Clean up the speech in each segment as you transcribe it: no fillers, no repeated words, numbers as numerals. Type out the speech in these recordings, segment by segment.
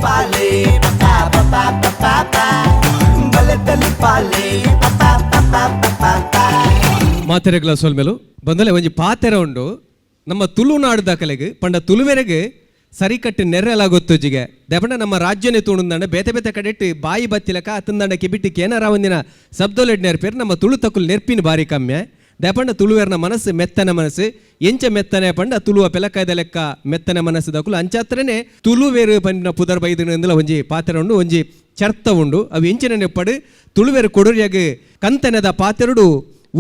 ತೆಲಿಪಾಲೆ ಪಾ ಪಾ ಪಾ ಪಾ ಬಲೆ ತೆಲಿಪಾಲೆ ಪಾ ಪಾ ಪಾ ಪಾ. ಮಾತೆರೆಗ್ಲ ಸೊಲ್ಮೆಲು ಬಂದಲೆ ಒಂಜಿ ಪಾತೆರ ಉಂಡು ನಮ್ಮ ತುಳುನಾಡು ದಾಖಲೆಗೆ ಪಂಡ ತುಳುವೆರೆಗೆ ಸರಿಕಟ್ಟು ನೆರ್ರೆಲ ಗೊತ್ತುಜಿಗೆ ದೆಪಂಡ ನಮ್ಮ ರಾಜ್ಯನೇ ತೂಣುಂದಂಡ ಬೇತೆ ಬೇತೆ ಕಡೆಟ್ ಬಾಯಿ ಬತ್ತಿಲಕ ಅತ್ತಂದಂಡ ಕಿಬಿಟ್ಟಿ ಕೇನರ ಒಂದಿನ ಶಬ್ದೊಲೆಡ್ ನೆರ್ಪೇರು ನಮ್ಮ ತುಳು ತಕುಲು ನೆರ್ಪಿನ ಬಾರಿ ಕಮ್ಮೆ. ದೆಪಂಡ ತುಳುವೆರ್ನ ಮನಸ್ಸು ಮೆತ್ತನ ಮನಸ್ಸು ಎಂಚ ಮೆತ್ತನೆ ಪಂಡ ತುಳುವ ಪೆಲಕಾಯ್ದ ಲೆಕ್ಕ ಮೆತ್ತನ ಮನಸ್ಸು ದಕುಲು ಅಂಚಾತ್ರನೇ ತುಳುವೆರು ಪಂಡಿನ ಪುದರ್ ಬೈದಿನ ಒಂಜಿ ಪಾತೆರ ಉಂಡು, ಒಂಜಿ ಚರ್ತ ಉಂಡು. ಅವು ಎಂಚಿನ ನೆಪ್ಪಡು ತುಳುವೆರು ಕೊಡೊರಿಯಾಗ ಕಂತನದ ಪಾತೆರಡು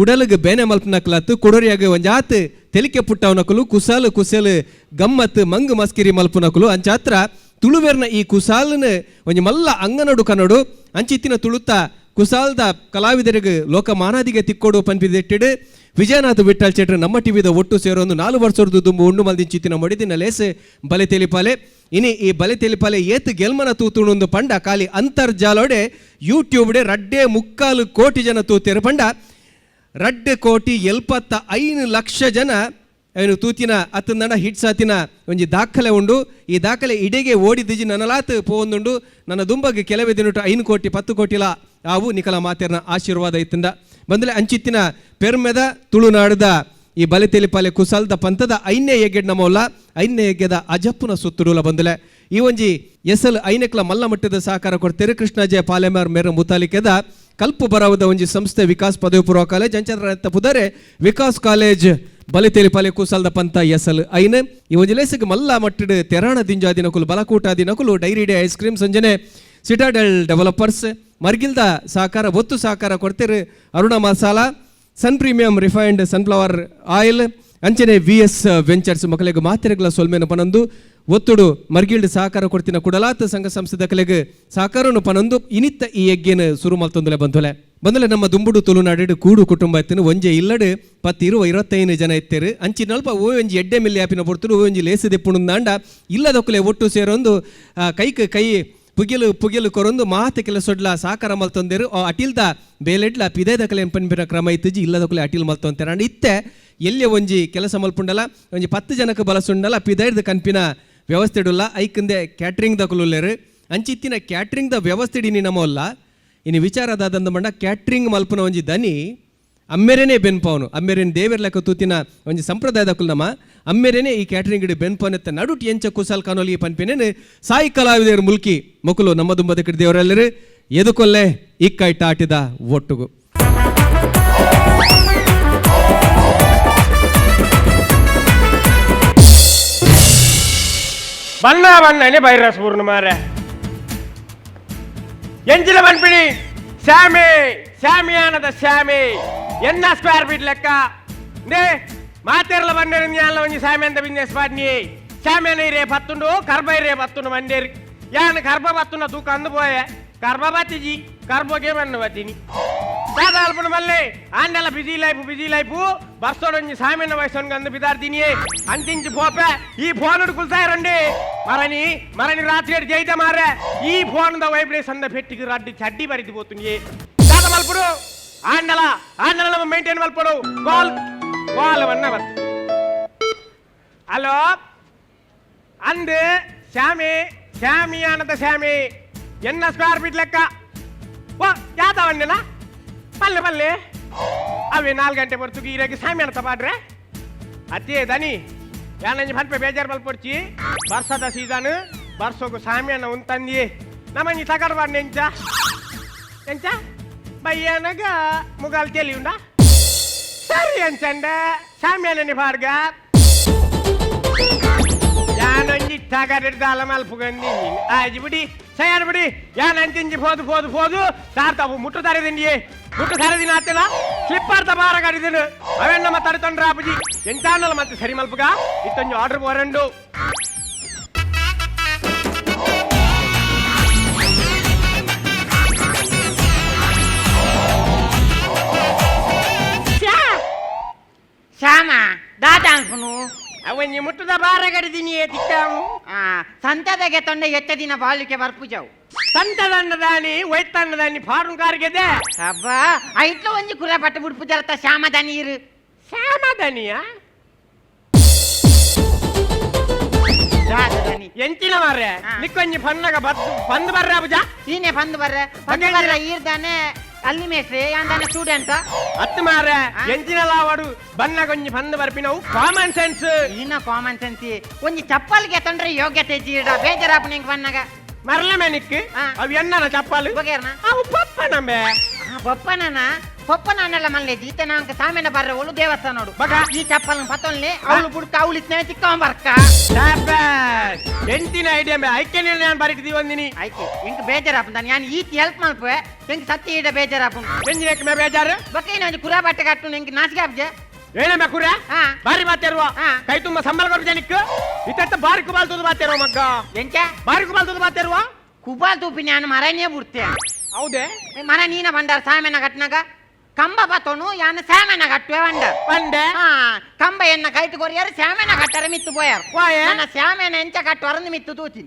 ಉಡಲುಗ್ ಬೇನೆ ಮಲ್ಪನಕ್ಲತ್ತು ಕೊಡೊರಿಯಾಗ ಒಂಜಾತ್ ತೆಲಿಕೆ ಪುಟ್ಟವನಕುಲು ಕುಸಾಲು ಕುಸಲು ಗಮ್ಮತ್ ಮಂಗು ಮಸ್ಕಿರಿ ಮಲ್ಪುನಕುಲು ಅಂಚಾತ್ರ ತುಳುವೆರ್ನ ಈ ಕುಸಾಲನ ಒಂಜಿ ಮಲ್ಲ ಅಂಗನಡು ಕನ್ನಡು ಅಂಚಿತ್ತಿನ ತುಳುತ್ತ ಕುಸಾಲ್ದ ಕಲಾವಿದರಿಗೆ ಲೋಕ ಮಾನಾದಿಗೆ ತಿಕ್ಕೋಡು ಪನ್ಪಿದಿಟ್ಟಿಡು ವಿಜಯನಾಥ್ ವಿಠಲ್ ಚೇಟ್ರು ನಮ್ಮ ಟಿವಿದ ಒಟ್ಟು ಸೇರೊಂದು 4 ವರ್ಷದ ದುಂಬು ಉಂಡು ಮಲ್ದಿಂಚಿತ್ತಿನ ಮೊಡಿದಿನ ಲೇಸ್ ಬಲೆ ತೆಲಿಪಾಲೆ. ಇನಿ ಈ ಬಲೆ ತೆಲಿಪಾಲೆ ಏತ್ ಗೆಲ್ಮನ ತೂತುಣುಂದು ಪಂಡ ಖಾಲಿ ಅಂತರ್ಜಾಲೋಡೆ ಯೂಟ್ಯೂಬ್ಡೆ 2.75 ಕೋಟಿ ಜನ ತೂತೇರು ಪಂಡ 2,75,00,000 ಜನ ಏನು ತೂತಿನ ಅತ್ತಂದಣ ಹಿಟ್ಸ್ ಆತಿನ ಒಂಜಿ ದಾಖಲೆ ಉಂಡು. ಈ ದಾಖಲೆ ಇಡೆಗೆ ಓಡಿದಿಜಿ ನನಲಾತ್ ಪೋವೊಂದುಂಡು. ನನ್ನ ದುಂಬಗ್ ಕೆಲವೇ ದಿನಟು 5 ಕೋಟಿ 10 ಕೋಟಿಲ ಆವು ನಿಕಲ ಮಾತೆರ್ನ ಆಶೀರ್ವಾದ ಇತ್ತಂದ ಬಂದಲೆ ಅಂಚಿತ್ತಿನ ಪೆರ್ಮೆದ ತುಳುನಾಡದ ಈ ಬಲೆ ತೆಲಿಪಾಲೆ ಕುಸಲ್ದ ಪಂಥದ ಐನೇ ಯಜ್ಞ ನಮೌಲ್ಲ ಐನೇ ಯಜ್ಞದ ಅಜಪ್ಪುನ ಸುತ್ತುಡುಲ ಬಂದಲೆ ಈ ಒಂಜಿ ಎಸಲ್ ಐನೆಕ್ಲ ಮಲ್ಲ ಮಟ್ಟದ ಸಹಕಾರ ಕೊಡ್ತೇವೆ. ಕೃಷ್ಣಾಜಯ ಪಾಲೆಮಾರ್ ಮೇರ ಮುತಾಲಿಕೆದ ಕಲ್ಪು ಬರವದ ಒಂಜಿ ಸಂಸ್ಥೆ ವಿಕಾಸ್ ಪದವಿ ಪೂರ್ವ ಕಾಲೇಜ್ ಅಂಚರ ಪುದರೆ ವಿಕಾಸ್ ಕಾಲೇಜ್ ಬಲೆ ತೆಲಿಪಾಲೆ ಕುಸಲ್ದ ಪಂಥ ಎಸಲ್ ಐನ್ ಈ ಒಂಜಿ ಲೇಸಿಗೆ ಮಲ್ಲ ಮಟ್ಟದ ತೆರಾಣ ದಿಂಜಾದಿನಕುಲು ಬಲಕೂಟ ದಿನಕುಲು dairy day ice cream ಸಂಜನೆ Citadel developers ಮರ್ಗಿಲ್ದ ಸಹಕಾರ ಒತ್ತು ಸಹಕಾರ ಕೊಡ್ತೇವೆ. Aruna masala sun premium refined sunflower oil ಅಂಚನೆ V S ventures ಮಕ್ಕಳಿಗೆ ಮಾತ್ರೆಗಳ ಸೊಲ್ಮೆನ ಪನೊಂದು ಒತ್ತುಡು ಮರ್ಗಿಲ್ಡ್ ಸಹಕಾರ ಕೊಡ್ತಿನ ಕುಡಲಾತ ಸಂಘ ಸಂಸ್ಥೆದ ಕಲೆಗೆ ಸಹಕಾರನು ಪನೊಂದು ಇನಿತ್ತ ಈ ಯಜ್ಞನ ಸುರು ಮಲ್ತೊಂದುಲೆ ಬಂಧುಲೆ ಬಂದಲೆ. ನಮ್ಮ ದುಂಬುಡು ತುಳುನಾಡು ಕೂಡು ಕುಟುಂಬ ಎತ್ತಿನ ಒಂಜೆ ಇಲ್ಲಡು 10 20 25 ಜನ ಎತ್ತೇರು ಅಂಚಿನಲ್ಪ ಓ ಒಂಜಿ ಎಡ್ಡೆ ಮಿಲ್ಲಿ ಆಪಿನ ಪೊರ್ತುಡು ಓ ಒಂಜಿ ಲೇಸು ದೆಪ್ಪುಣುಂದಾಂಡ ಇಲ್ಲದೊಕ್ಕಲೆ ಒಟ್ಟು ಸೇರೊಂದು ಕೈಕ್ ಕೈ ಪುಗಿಲು ಪುಗಿಲು ಕೊರೊಂದು ಮಾತೆ ಕೆಲಸೊಡ್ಲ ಸಹಕಾರ ಮಲ್ತೊಂದೇರು. ಆ ಅಟಿಲ್ದ ಬೇಲೆಡ್ಲ ಪಿದೈದಕಲೆ ಪನ್ಪಿನ ಕ್ರಮ ಇತ್ತಿಜಿ ಇಲ್ಲದಕಲೆ ಅಟಿಲ್ ಮಲ್ತೊಂತೇರು. ಅಂಡ್ ಇತ್ತೆ ಎಲ್ಲೆ ಒಂಜಿ ಕೆಲಸ ಮಲ್ಪುಂಡಲ ಒಂಜಿ 10 ಜನಕ್ಕೆ ಬಲಸುಂಡಲ ಪಿದೈರ್ದ ಕನ್ಪಿನ ವ್ಯವಸ್ಥೆ ಇಡುಲ್ಲ ಐಕಂದೆ ಕ್ಯಾಟ್ರಿಂಗ್ ದಕುಲುಲ್ಲೇರು ಅಂಚಿತ್ತಿನ ಕ್ಯಾಟ್ರಿಂಗ್ the ವ್ಯವಸ್ಥೆ ಇನಿ ನಮ್ಮಲ್ಲ. ಇನಿ ವಿಚಾರದಾದಂದ ಮಂಡ ಕ್ಯಾಟ್ರಿಂಗ್ ಮಲ್ಪುನ ಒಂಜಿ ದನಿ ಅಮ್ಮೆರೇನೆ ಬೆನ್ಪವನು ಅಮ್ಮೆರೇನೆ ದೇವೆರ್ ಲೆಕ್ಕ ತೂತಿನ ಒಂಜಿ ಸಂಪ್ರದಾಯದ ನಮ್ಮ ಅಮ್ಮೆರೇನೆ ಈ ಕ್ಯಾಟ್ರಿಂಗ್ ಇಡಿ ಬೆನ್ಪವನೆತ್ತ ನಡುಟ್ ಎಂಚ ಕುಸಲ್ ಕನೋಲಿ ಪನ್ಪಿನೇನು ಸಾಯಿ ಕಲಾವಿದರು ಮುಲ್ಕಿ ಮೊಕುಲು ನಮ್ಮ ದುಂಬದ ಕಿಡಿ ದೇವರೆಲ್ಲರು ಎದುಕೊಲ್ಲೆ ಇಕ್ಕೈಟ ಆಟಿದ ಒಟ್ಟುಗು. ಬಣ್ಣ ಬಣ್ಣನೆ ಬೈರಸ್ ಪೂರ್ಣ ಮಾರೆ ಎಂಜಿನ ಪನ್ಪಿಣಿ ಸ್ಯಾಮಿ ಸ್ಯಾಮಿಯಾನದ ಸ್ಯಾಮಿ ಎನ್ನ ಸ್ಕ್ವೇರ್ ಫೀಟ್ ಲೆಕ್ಕ ನೇ ಮಾತೆರ್ಲ ಬಂದೇರು ನ್ಯಾಲ ಒಂಜಿ ಸ್ಯಾಮಿ ಅಂತ ಬಿಸ್ನೆಸ್ ಪಾಡ್ನಿ ಸ್ಯಾಮಿಯಾನ ಇರೇ ಪತ್ತುಂಡು ಕರ್ಬ ಇರೇ ಪತ್ತುಂಡು ಮಂಡೇರು ಯಾನ್ ಕರ್ಬ ಪತ್ತುಂಡ ತೂಕ ಅಂದು ಪೋಯೆ ಕರ್ಬ ಬತ್ತಿಜಿ ಕರ್ಬೋಗೆ ಮಣ್ಣು ಬತ್ತೀನಿ ದಾದ ಅಲ್ಪನ ಮಲ್ಲೆ ಆಂಡಲ ಬಿಸಿ ಲೈಫ್ ಬಿಸಿ ಲೈಫು ಬರ್ಸೋಡೊಂಜಿ ಸಾಮಿನ ವಯಸ್ಸೊನ್ಗೆ ಅಂದು ಬಿದಾರ್ತೀನಿ ಅಂತಿಂಚಿ ಪೋಪೆ ಈ ಫೋನ್ ಕುಲ್ತಾಯರಂಡಿ ಮರಣಿ ಮರಣಿ ರಾತ್ರಿ ಜೈತ ಮಾರೆ ಈ phone the vibration the ಪೆಟ್ಟಿಗೆ ರಡ್ಡಿ ಚಡ್ಡಿ ಬರಿದು ಪೋతుంది ದಾದ ಮಲ್ಪುಡು ಆಂಡಲ ಆಂಡಲ ನಮ್ಮ ಮೇಂಟೈನ್ ಮಲ್ಪಡು ಕಾಲ್ ಕಾಲ್ ವನ್ನ ಬತ್ತು. ಹಲೋ ಅಂದು ಶ್ಯಾಮಿ ಶ್ಯಾಮಿಯಾನದ ಶ್ಯಾಮಿ ಎನ್ನ ಸ್ಕ್ವೇರ್ ಫೀಟ್ ಲೆಕ್ಕ ವಾ ಯಾತವನ್ನೆಲ್ಲ ಪಲ್ಲೆ ಪಲ್ಲೆ ಅವೇ 4 ಗಂಟೆ ಬರ್ತು ಈರಾಗಿ ಸಾಮ್ಯಾನ ತಪಾಡ್ರೆ ಅತ್ತೇ ದನಿ ಯಾನಂಜಿ ಪನ್ಪೆ ಬೇಜಾರು ಮಲ್ಪೊಡ್ಚಿ ಬರ್ಸದ ಸೀಸನ್ ಬರ್ಸೋಗು ಸಾಮ್ಯಾನ ಉಂತಂದಿ ನಮ್ಮಂಜಿ ತಗಡ್ ಬಾರ್ನ ಎಂಚ ಎಂಚ ಬಯ್ಯನಗ ಮುಗಾಲ್ ತೆಲಿ ಉಂಡ ಸರಿ ಅಂಚಂಡ ಸಾಮ್ಯಾನನಿ ಪಾಡ್ಗ ಯಾನೊಂಜಿ ತಗಡಿಡ್ದಾಲ ಮಲ್ಪುಗಂದಿ ಆಜಿ ಬಿಡಿ ಸಯಾನ ಬಿಡಿ ಯಾನ್ ಅಂಚಿಂಚಿ ಪೋದು ಪೋದು ಪೋದು ಸಾರ್ ತಾವು ಮುಟ್ಟು ತರದಿಂಡಿಯೇ ಮುಟ್ಟು ತರದಿನ ಆತನ ಸ್ಲಿಪ್ಪರ್ ತಬಾರ ಕಡಿದಿನು ಅವೆನ್ನ ಮತ್ತೆ ತಡಿತೊಂಡ್ರ ಅಪ್ಪಜಿ ಎಂಚಾನಲ್ಲ ಮತ್ತೆ ಸರಿ ಮಲ್ಪುಗ ಇತ್ತೊಂಜಿ ಆರ್ಡರ್ ಪೋರಂಡು. ಶ್ಯಾಮ ದಾದ ಅನ್ಪುನು ಅವಂಜಿ ಮುಟ್ಟುದ ಬಾರ ಕಡಿದಿನಿಯೇ ತಿಕ್ಕಾವು. ಸಂತದಗೆ ತೊಂಡೆ ಎತ್ತ ದಿನ ಬಾಳಿಕೆ ಬರ್ಪುಜವು. ಸಂತದನ್ನದಾನಿ ವೈತನ್ನದಾನಿ ಫಾರನ್ ಕಾರ್ಗೆದೆ. ಅಬ್ಬಾ ಐಟ್ಲ ಒಂಜಿ ಕುರ ಪಟ್ಟು ಬುಡ್ಪುಜರತ್ತ ಶ್ಯಾಮದ ನೀರು. ಶ್ಯಾಮದನಿಯ ಎಂಚಿನ ಮಾರ್ರೆ ನಿಕ್ಕೊಂಜಿ ಪನ್ನಗ ಬಂದ್ ಬರ್ರೆ ಅಬುಜ ಈನೆ ಬಂದ್ ಬರ್ರೆ ಬಂದ್ ಬರ್ರೆ ಈರ್ದಾನೆ ಅಲ್ಲಿ ಮೇಸ್ರಿ ಯಾಂದಾನೆ ಸ್ಟೂಡೆಂಟ್ ಅತ್ತು ಮಾರ್ರೆ ಎಂಚಿನ ಲಾವಡು ಬನ್ನಗೊಂಜಿ ಬಂದ್ ಬರ್ಪಿನವು ಕಾಮನ್ ಸೆನ್ಸ್ ಈನ ಕಾಮನ್ ಸೆನ್ಸ್ ಒಂಜಿ ಚಪ್ಪಲ್ಗೆ ತಂಡ್ರೆ ಯೋಗ್ಯತೆ ಜೀಡ ಬೇಜಾರಾಪು ನಿಂಗೆ ಬನ್ನಾಗ ಮರಲ ಮೇನಿಕ್ ಅವು ಎನ್ನನ ಚಪ್ಪಲ್ ಅವು ಪಪ್ಪನಂಬೆ ಪಪ್ಪನನ ಪಪ್ಪನನ್ನೆಲ್ಲ ಮಲ್ಲೆ ಈತ ನಾಂಕ ಸಾಮೇನ ಬರ್ರೆ ಒಳು ದೇವಸ್ಥಾನೋಡು ಈ ಚಪ್ಪಲ್ ಪತ್ತೊನ್ಲಿ ಅವಳು ಬುಡ್ಕ ಅವಳು ಇತ್ನೇ ತಿಕ್ಕ ಬರ್ಕ ಎಂಟಿನ ಐಡಿಯಾ ಮೇ ಐಕೆ ನಾನು ಬರಿಟಿದಿ ಒಂದಿನಿ ಆಯ್ತು ಎಂಕ್ ಬೇಜಾರಾಪು ನಾನು ಯಾನ್ ಈತ್ ಹೆಲ್ಪ್ ಮಲ್ಪುವೆ ಎಂಕ್ ಸತ್ಯ ಈಡ ಬೇಜಾರಾಪು ಎಂಜಿನಕ್ಕೆ ಮೇ ಬೇಜಾರು ಬೊಕ್ಕ ಒಂಜಿ ಕುರಾ ಬಟ್ಟೆ ಕಟ್ಟು ಎಂಕ್ ನಾಚಿಕೆ ಆಪ್ಜೆ ಏನೇ ಕುರ ಬಾರಿ ಮಾತೇರುವ ಕೈ ತುಂಬ ಸಂಬಳ ಕೊಟ್ಟು ಜನಕ್ಕೆ ಇತ್ತ ಬಾರಿ ಕುಬಾಲ್ ತೂದು ಮಾತೇರುವ ಮಗ್ಗ ಎಂಚ ಬಾರಿ ಕುಬಾಲ್ ತೂದು ಮಾತೇರುವ ಕುಬಾಲ್ ತೂಪಿ ನಾನು ಮರನೇ ಬುಡ್ತೆ ಹೌದೇ ಮರ ನೀನ ಬಂಡಾರ ಸಾಮೇನ ಕಟ್ನಾಗ ಕಂಬ ಬತ್ತೋನು ಯಾನ ಸಾಮೇನ ಕಟ್ಟುವೆ ಬಂಡ ಬಂಡೆ ಕಂಬ ಎನ್ನ ಕೈಟ್ ಕೊರಿಯಾರು ಸಾಮೇನ ಕಟ್ಟರೆ ಮಿತ್ತು ಪೋಯಾರು ನನ್ನ ಸಾಮೇನ ಎಂಚ ಕಟ್ಟುವರಂದು ಮಿತ್ತು ತೂತಿ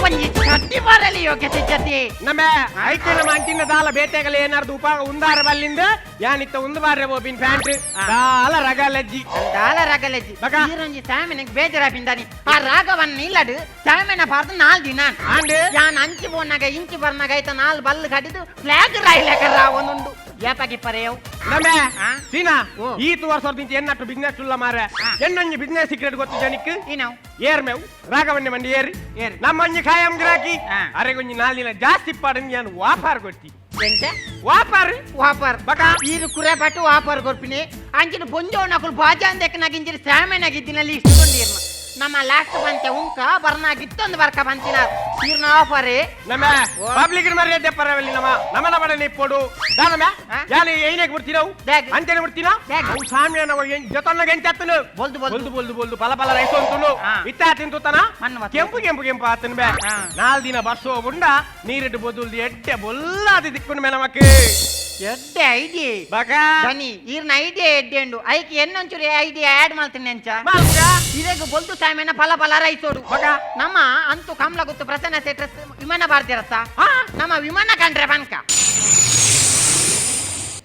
ಒಂಜಿ ಚಟ್ಟಿ ಬರಲಿ ಯೋಗ್ಯತೆ ಜತಿ ನಮ್ಮ ಐತೆ ನಮ್ಮ ಅಂಟಿನ ದಾಲ ಬೇತೆಗಲ ಏನಾರ್ದು ಉಪಾಗ ಉಂದಾರ ಬಲ್ಲಿಂದ ಯಾನಿತ್ತ ಉಂದು ಬಾರ್ರೆ ಬೋಬಿನ್ ಪ್ಯಾಂಟ್ ದಾಲ ರಗಲಜ್ಜಿ ದಾಲ ರಗಲಜ್ಜಿ ಈರೊಂಜಿ ಸಾಮೆನಗೆ ಬೇಜಾರಾಪಿಂದಾನಿ ಆ ರಾಗವನ್ನ ಇಲ್ಲಡು ಸಾಮೆನ ಪಾರ್ದು ನಾಲ್ ದಿನ ಯಾನ್ ಅಂಚಿ ಬೋನಾಗ ಇಂಚಿ ಬರ್ನಾಗ ಐತ ನಾಲ್ ಬಲ್ಲು ಕಡಿದು ಫ್ಲಾಗ್ ರಾಯ್ಲೆಕ ರಾವನುಂಡು ಏಪಾಗಿ ಪರೆಯವು ನಮ್ಮ ಸೀನಾ ಈ ವರ್ಷ ಎನ್ನಟ್ಟು ಬಿಸ್ನೆಸ್ ಉಲ್ಲ ಮಾರೆ ಎನ್ನೊಂಜಿ ಬಿಸ್ನೆಸ್ ಸೀಕ್ರೆಟ್ ಗೊತ್ತು ಜನಕ್ಕೆ ಏರ್ ಮೇವು ರಾಘವನ್ನೇ ಮಂಡಿ ಏರಿ ನಮ್ಮಂಜಿ ಖಾಯಂ ಗ್ರಾಕಿ ಅರೆ ಗೊಂಜಿ ನಾಲ್ ದಿನ ಜಾಸ್ತಿ ಪಾಡನ್ ಯಾನ್ ವಾಪಾರ್ ಕೊಟ್ಟಿ ಎಂತ ವಾಪಾರ್ ವಾಪಾರ್ ಬಕ ಈರು ಕುರೆ ಪಟ್ಟು ವಾಪಾರ್ ಕೊರ್ಪಿನಿ ಅಂಚಿನ ಬೊಂಜೋನಕುಲು ಬಾಜಾನ್ ದೆಕ್ಕನಾಗ ಇಂಚಿನ ಸಾಮೇನಾಗಿದ್ದಿನಲ್ಲಿ ಇಷ್ಟಕೊಂಡಿರ್ನ ನಮ್ಮ ಲಾಸ್ಟ್ ಬಂತೆ ಉಂಕ ಬರ್ನಾಗಿತ್ತೊಂದು ಬರ್ಕ ಬಂತಿನ ಈರ್ನ ಆಫರ್ ನಮ್ಮ ಪಬ್ಲಿಕ್ ಮರ್ಯಾದೆ ಪರವಲ್ಲಿ ನಮ್ಮ ನಮನ ಬಡನೆ ಇಪ್ಪೋಡು ದಾನಮ ಯಾನೆ ಏನೇಕ್ ಬಿಡ್ತೀನವು ಅಂಚನೆ ಬಿಡ್ತೀನ ಅವು ಸಾಮ್ಯಾನ ಜೊತನ್ನ ಎಂಚತ್ತನು ಬೊಲ್ದು ಬೊಲ್ದು ಬೊಲ್ದು ಬೊಲ್ದು ಪಲ ಪಲ ರೈಸ್ ಅಂತುನು ಇತ್ತ ತಿಂತುತನ ಕೆಂಪು ಕೆಂಪು ಕೆಂಪು ಆತನ ಬೇ ನಾಲ್ ದಿನ ಬರ್ಸೋ ಬುಂಡ ನೀರಿಟ್ಟು ಬೊದುಲ್ದು ಎಟ್ಟೆ ಬೊಲ್ಲಾದಿ ದಿಕ್ಕುನ ಮೇ ನಮಕ್ ಎಡ್ಡೆ ಐಡಿ ಬಕ ದನಿ ಈರ್ನ ಐಡಿಯಾ ಎಡ್ಡೆ ಉಂಡು ಐಕ್ ಎನ್ನೊಂಚೂರು ಐಡಿಯಾ ಆಡ್ ಮಾಡ್ತೀನಿ ಅಂಚ ಇದೇಗ ಬೊಲ್ದು ಸಾಮೇನ ಫಲ ಫಲ ರೈಸೋಡು ನಮ್ಮ ಅಂತೂ ಕಮಲ ಗೊತ್ತು ಪ್ರಸನ್ನ ಸೆಟ್ರಸ್ ವಿಮಾನ ಬಾರ್ದಿರತ್ತ ನಮ್ಮ ವಿಮಾನ ಕಂಡ್ರೆ ಬನ್ಕ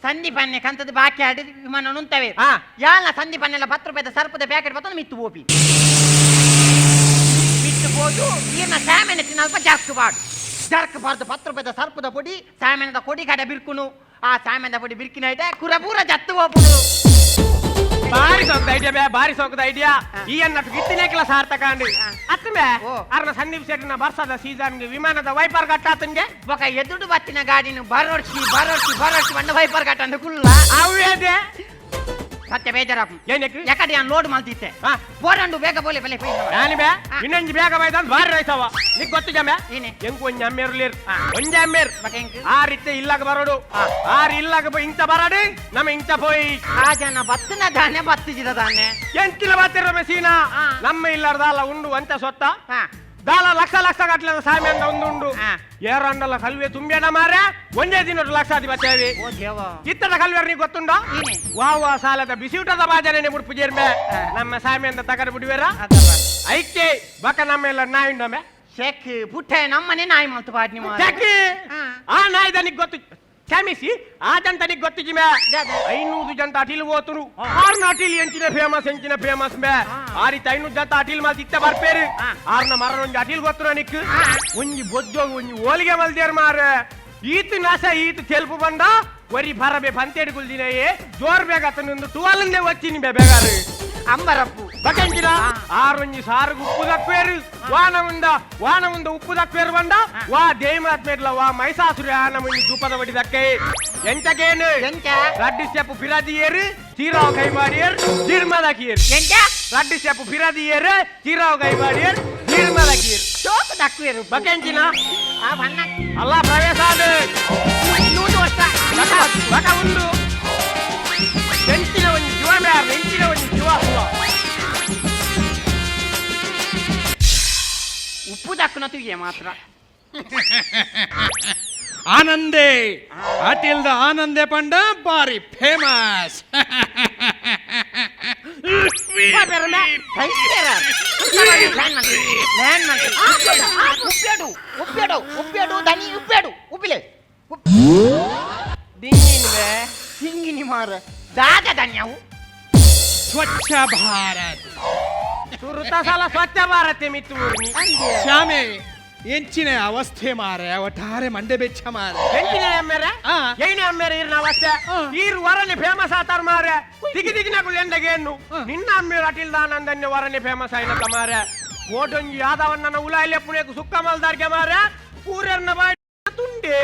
ಸಂಧಿ ಪನ್ನೆ ಕಂತದ ಬಾಕಿ ಆಡಿ ವಿಮಾನ ನುಂತವೆ ಯಾಲ ಸಂಧಿ ಪನ್ನೆಲ್ಲ 10 ರೂಪಾಯಿದ ಸರ್ಪದ ಪ್ಯಾಕೆಟ್ ಬತ್ತೊಂದು ಮಿತ್ತು ಹೋಪಿ ಮಿತ್ತು ಹೋದು ಈರ್ನ ಸಾಮೇನ ತಿನ್ನಲ್ಪ ಜರ್ಕ್ ಬಾಡು ಜರ್ಕ್ ಬಾರ್ದು 10 ರೂಪಾಯಿದ ಸರ್ಪದ ಪೊಡಿ ಸಾಮೇನದ ಕೊಡಿ ಕಡೆ ಬಿರ್ಕುನು ಆ ಸಾಮೇನದ ಪೊಡಿ ಬಿರ್ಕಿನ ಐತೆ ಕುರ ಪೂರ ಜತ್ತು ಹೋಪುನು ಬಾರಿ ಸೋಕದ ಐಡಿಯಾ ಬೇ ಬಾರಿ ಸೋಕದ ಐಡಿಯಾ ಈ ಅನ್ನಟ್ಟು ಗಿತ್ತಿನೇಕಲ ಸಾರ್ಥಕ ಅಂಡಿ ಅತ್ತಮೆ ಅರ್ನ ಸಂದೀಪ್ ಶೆಟ್ಟಿನ ಬರ್ಸದ ಸೀಸನ್ ವಿಮಾನದ ವೈಪರ್ ಕಟ್ಟಾತನ್ಗೆ ಬೊಕ ಎದುಡು ಬತ್ತಿನ ಗಾಡಿನ ಬರೋಡ್ಸಿ ಬರೋಡ್ಸಿ ಬರೋಡ್ಸಿ ಬಂಡ ವೈಪರ್ ಕಟ್ಟ ಅಂದ ಕುಲ್ಲ ಅವೇದೆ ಸತ್ಯ ಬೇಜಾರಾಪು ಏನಕ್ಕೆ ಯಾಕಡೆ ನಾನು ಲೋಡ್ ಮಾಡ್ತಿದ್ದೆ ಪೋರಂಡು ಬೇಗ ಬೋಲೆ ಬಲೆ ನಾನಿ ಬೇ ಇನ್ನೊಂಜಿ ಬೇಗ ಬೈದಂದ್ ಬಾರಿ ರೈಸವ ನಿಕ್ ಗೊತ್ತು ಜಮೆ ಎಂಕು ಒಂಜಿ ಅಮ್ಮೇರು ಲೇರ್ ಒಂಜಿ ಅಮ್ಮೇರು ಆ ರೀತಿ ಇಲ್ಲಾಗ ಬರೋಡು ಆರು ಇಲ್ಲಾಗ ಇಂಚ ಬರಾಡು ನಮ್ಮ ಇಂಚ ಪೋಯಿ ಆ ಜನ ಬತ್ತಿನ ದಾನೆ ಬತ್ತಿಜಿದ ದಾನೆ ಎಂಚಿನ ಬಾತಿರ ಸೀನಾ ನಮ್ಮ ಇಲ್ಲಾರ್ದಾಲ ಉಂಡು ಅಂತ ಸೊತ್ತ ದಾಲ ಲಕ್ಷ ಲಕ್ಷ ಗಟ್ಲೆ ಸಾಮಿ ಅಂತ ಒಂದು ಉಂಡು ಏರಂಡಲ ಕಲ್ವೆ ತುಂಬೇಡ ಮಾರೆ ಒಂದೇ ದಿನ ಲಕ್ಷಾಧಿಪತಿ ಇತ್ತದ ಕಲ್ವೇರ್ ನೀ ಗೊತ್ತುಂಡ ವಾ ವಾ ಸಾಲದ ಬಿಸಿಯೂಟದ ಬಾಜನೆ ಮುಡ್ಪು ಜೇರ್ಮೆ ನಮ್ಮ ಸಾಮಿ ಅಂತ ತಗಡು ಬಿಡುವೇರ ಐಕೆ ಬಕ ನಮ್ಮ ಎಲ್ಲ ನಾಯಿ ಉಂಡಮೆ ಶೆಕ್ ಪುಟ್ಟ ನಮ್ಮನೆ ನಾಯಿ ಮಲ್ತು ಪಾಡ್ನಿ ಚೆಕ್ ಆ ನಾಯಿ ದನಿಗ್ ಗೊತ್ತು ಕ್ಷಮಿಸಿ ಆ ಜಂತನಿಗೆ ಗೊತ್ತು ಜಿಮೆ 500 ಜಂತ ಅಟಿಲ್ ಹೋತುನು ಆರ್ನ ಅಟಿಲ್ ಎಂಚಿನ ಫೇಮಸ್ ಎಂಚಿನ ಫೇಮಸ್ ಮೇ ಆ ರೀತಿ 500 ಜಂತ ಅಟಿಲ್ ಮಲ್ತ್ ಇತ್ತ ಬರ್ಪೇರು ಆರ್ನ ಮರಣ ಒಂಜಿ ಅಟಿಲ್ ಗೊತ್ತು ನನಕ್ ಒಂಜಿ ಬೊಜ್ಜೋಗ ಒಂಜಿ ಓಲಿಗೆ ಮಲ್ದೇರ್ ಮಾರ ಈತು ನಾಶ ಈತು ತೆಲ್ಪು ಬಂದ ಒರಿ ಬರಬೆ ಪಂತೇಡು ಕುಲ್ದಿನಯೇ ಜೋರ್ ಬೇಗ ಅತನೊಂದು ಟುವಾಲಂದೇ వచ్చింది ಬೇ ಬೇಗಾರು ಅಂಬರಪ್ಪು ಬಕಂಚಿನ ಆರೊಂಜಿ ಸಾರುಗು ಉಪ್ಪು ದಕ್ವೇರು ವಾನ ಉಂದ ವಾನ ಉಂದ ಉಪ್ಪು ದಕ್ವೇರು ಬಂದ ವಾ ದೇಮಾತ್ಮೇಡ್ಲ ವಾ ಮೈಸಾಸುರಿ ಆನ ಮುಂಜಿ ದೂಪದ ಬಡಿ ದಕ್ಕೈ ಎಂಚಕೇನು ಎಂಚ ರಡ್ಡು ಸ್ಟೆಪ್ ಫಿರಾದಿಯೇರು ಚೀರಾವ್ ಕೈಮಾಡಿಯರ್ ಜಿರ್ಮದಕಿಯರ್ ಎಂಚ ರಡ್ಡು ಸ್ಟೆಪ್ ಫಿರಾದಿಯೇರು ಚೀರಾವ್ ಕೈಮಾಡಿಯರ್ ಜಿರ್ಮದಕಿಯರ್ ಚೋಕು ದಕ್ವೇರು ಬಕೆಂಚಿನ ಆ ಬಣ್ಣ ಅಲ್ಲ ಪ್ರವೇಶ ಅದು ನೂರು ವರ್ಷ ಬಕ ಬಕ ಉಂಡು ಎಂಚಿನ ಒಂಜಿ ಜೀವ ಮ್ಯಾರ್ ಎಂಚಿನ ಒಂಜಿ ಜೀವ ಸುವ ಉಪ್ಪು ದಕ್ಕನ ತುಯ್ಯೆ ಮಾತ್ರ ಆನಂದೇ ಅಟಿಲ್ದ ಆನಂದೆ ಪಂಡ ಬಾರಿ ಫೇಮಸ್ ಉಪ್ಪೇಡು ಉಪ್ಪೇಡು ಉಪ್ಪೇಡು ದನಿ ಉಪ್ಪೇಡು ಉಪ್ಪಿಲೆ ಹಿಂಗಿನಿ ಮಾರ ದಾದ ದನ್ಯವು ಸ್ವಚ್ಛ ಭಾರತ್. ಸುರುತ ಸಲ ಸ್ವಚ್ಛ ಭಾರತ್ ಮಿತ್ತು ಊರ್ನಿ. ಶ್ಯಾಮೆ ಎಂಚಿನ ಅವಸ್ಥೆ ಮಾರೆ, ಒಟ್ಟಾರೆ ಮಂಡೆ ಬೆಚ್ಚ ಮಾರೆ. ಎಂಚಿನ ಅಮ್ಮೇರ? ಏನೇ ಅಮ್ಮೇರ ಇರ್ನ ಅವಸ್ಥೆ? ಈರ್ ವರನೆ ಫೇಮಸ್ ಆತಾರ ಮಾರೆ. ತಿಗಿ ತಿಗಿನಕುಲು ಎಂದಗೇನು ನಿನ್ನ ಅಮ್ಮೇರ ಅಟಿಲ್ದಾನಂದನ್ಯ ವರನೆ ಫೇಮಸ್ ಆಯ್ನತ ಮಾರೆ. ಕೋಟೊಂಜಿ ಯಾದವನ್ನ ಉಲಾಯಿಲೆ ಪುಣೆಕ್ ಸುಕ್ಕ ಮಲ್ದಾರ್ಗೆ ಮಾರೆ, ಪೂರೆರ್ನ ಬಾಯ್ ತುಂಡೆ.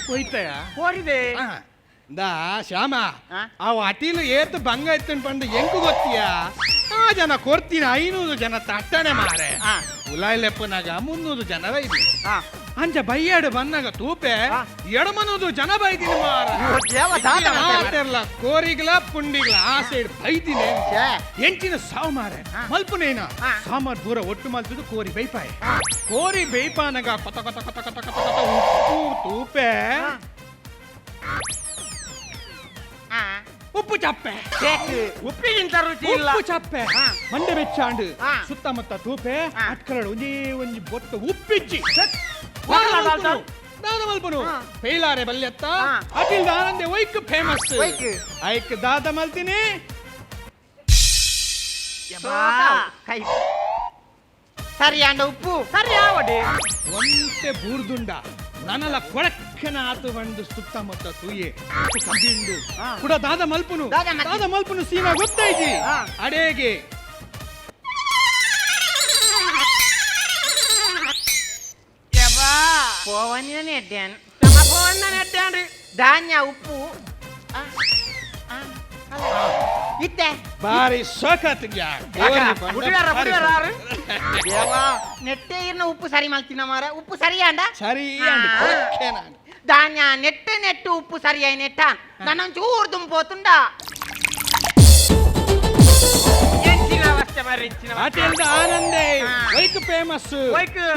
ಹೋಯ್ತಯ. ಕೋರಿದೆ. ದಾ ಶ್ಯಾಮ, ಅವು ಅಟಿಲು ಏತ್ ಬಂಗ ಇತ್ತನ್ ಪಂಡ ಎಂಕು ಗೊತ್ತಿಯಾ? ಆ ಜನ ಕೊರ್ತಿನ 500 ಜನ ತಟ್ಟಣೆ ಮಾರೆ. ಉಲಾಯ್ಲೆಪ್ಪನಾಗ 300 ಜನ ಬೈದಿ. ಅಂಚ ಬೈಯಾಡು ಬನ್ನಾಗ ತೂಪೆ ಎಡಮನೂದು ಜನ ಬೈದಿನಿ ಮಾರ. ಆತೆರ್ಲ ಕೋರಿಗ್ಲ ಪುಂಡಿಗ್ಲ ಆ ಸೈಡ್ ಬೈದಿನಿ. ಎಂಚಿನ ಸಾವು ಮಾರೆ ಮಲ್ಪುನೇನ? ಸಾಮಾರ್ ಪೂರ ಒಟ್ಟು ಮಲ್ತದು ಕೋರಿ ಬೈಪಾಯ. ಕೋರಿ ಬೈಪಾನಗ ಕೊತ ಕೊತ ಕೊತ ಕೊತ ಕೊತ ಕೊತ ಉಪ್ಪು ತೂಪೆ. ಉಪ್ಪು ಚಪ್ಪೆ. ಉಪ್ಪಿಗಿಂತ ರುಚಿ ಇಲ್ಲ. ಉಪ್ಪು ಚಪ್ಪೆ ಮಂಡೆ ಬೆಚ್ಚಾಂಡು. ಸುತ್ತಮುತ್ತ ತೂಪೆ ಅಟ್ಕರಡು ಒಂಜಿ ಒಂಜಿ ಬೊಟ್ಟು ಉಪ್ಪಿಜ್ಜಿ. ದಾದ ಮಲ್ಪುನು? ಪೇಲಾರೆ ಬಲ್ಯತ್ತ ಅಟಿಲ್ ದಾನಂದೆ ಒಯ್ಕ್ ಫೇಮಸ್. ಐಕ್ ದಾದ ಮಲ್ತಿನಿ? ಕೈ ಸರಿ ಅಂಡ ಉಪ್ಪು. ಸರಿ ಆವಡಿ. ಒಂತೆ ಬೂರ್ದುಂಡ ನನಲ ಕೊಳಕ್ಕನ ಆತು ಬಂದು ಸುತ್ತಮುತ್ತ ತೂಯೆ ಕಬ್ಬಿಂಡು ಕೂಡ ದಾದ ಮಲ್ಪುನು? ದಾದ ಮಲ್ಪುನು ಸೀನಾ ಗೊತ್ತೈಜಿ ಅಡೇಗೆ. ಪೋವನಿನ ಎಡ್ಡ್ಯಾನ್. ಪೋವನ್ನ ಎಡ್ಡ್ಯಾನ್ರಿ. ಧಾನ್ಯ ಉಪ್ಪು ಇತ್ತೆ. ಬಾರಿ ಸಖತ್. ನೆಟ್ಟೆ ಇರ್ನ ಉಪ್ಪು ಸರಿ ಮಲ್ತಿನ ಮಾರ. ಉಪ್ಪು ಸರಿ ಅಂಡ. ಸರಿ. ಧಾನ್ಯ ನೆಟ್ಟು ನೆಟ್ಟು ಉಪ್ಪು ಸರಿ ನೆಟ್ಟ ನನ್ನೊಂಚೂರು ದುಂಪೋತುಂಡ. ಅಟಿಲ್ದ ಆನಂದೆ ವೈಕ್ ಫೇಮಸ್.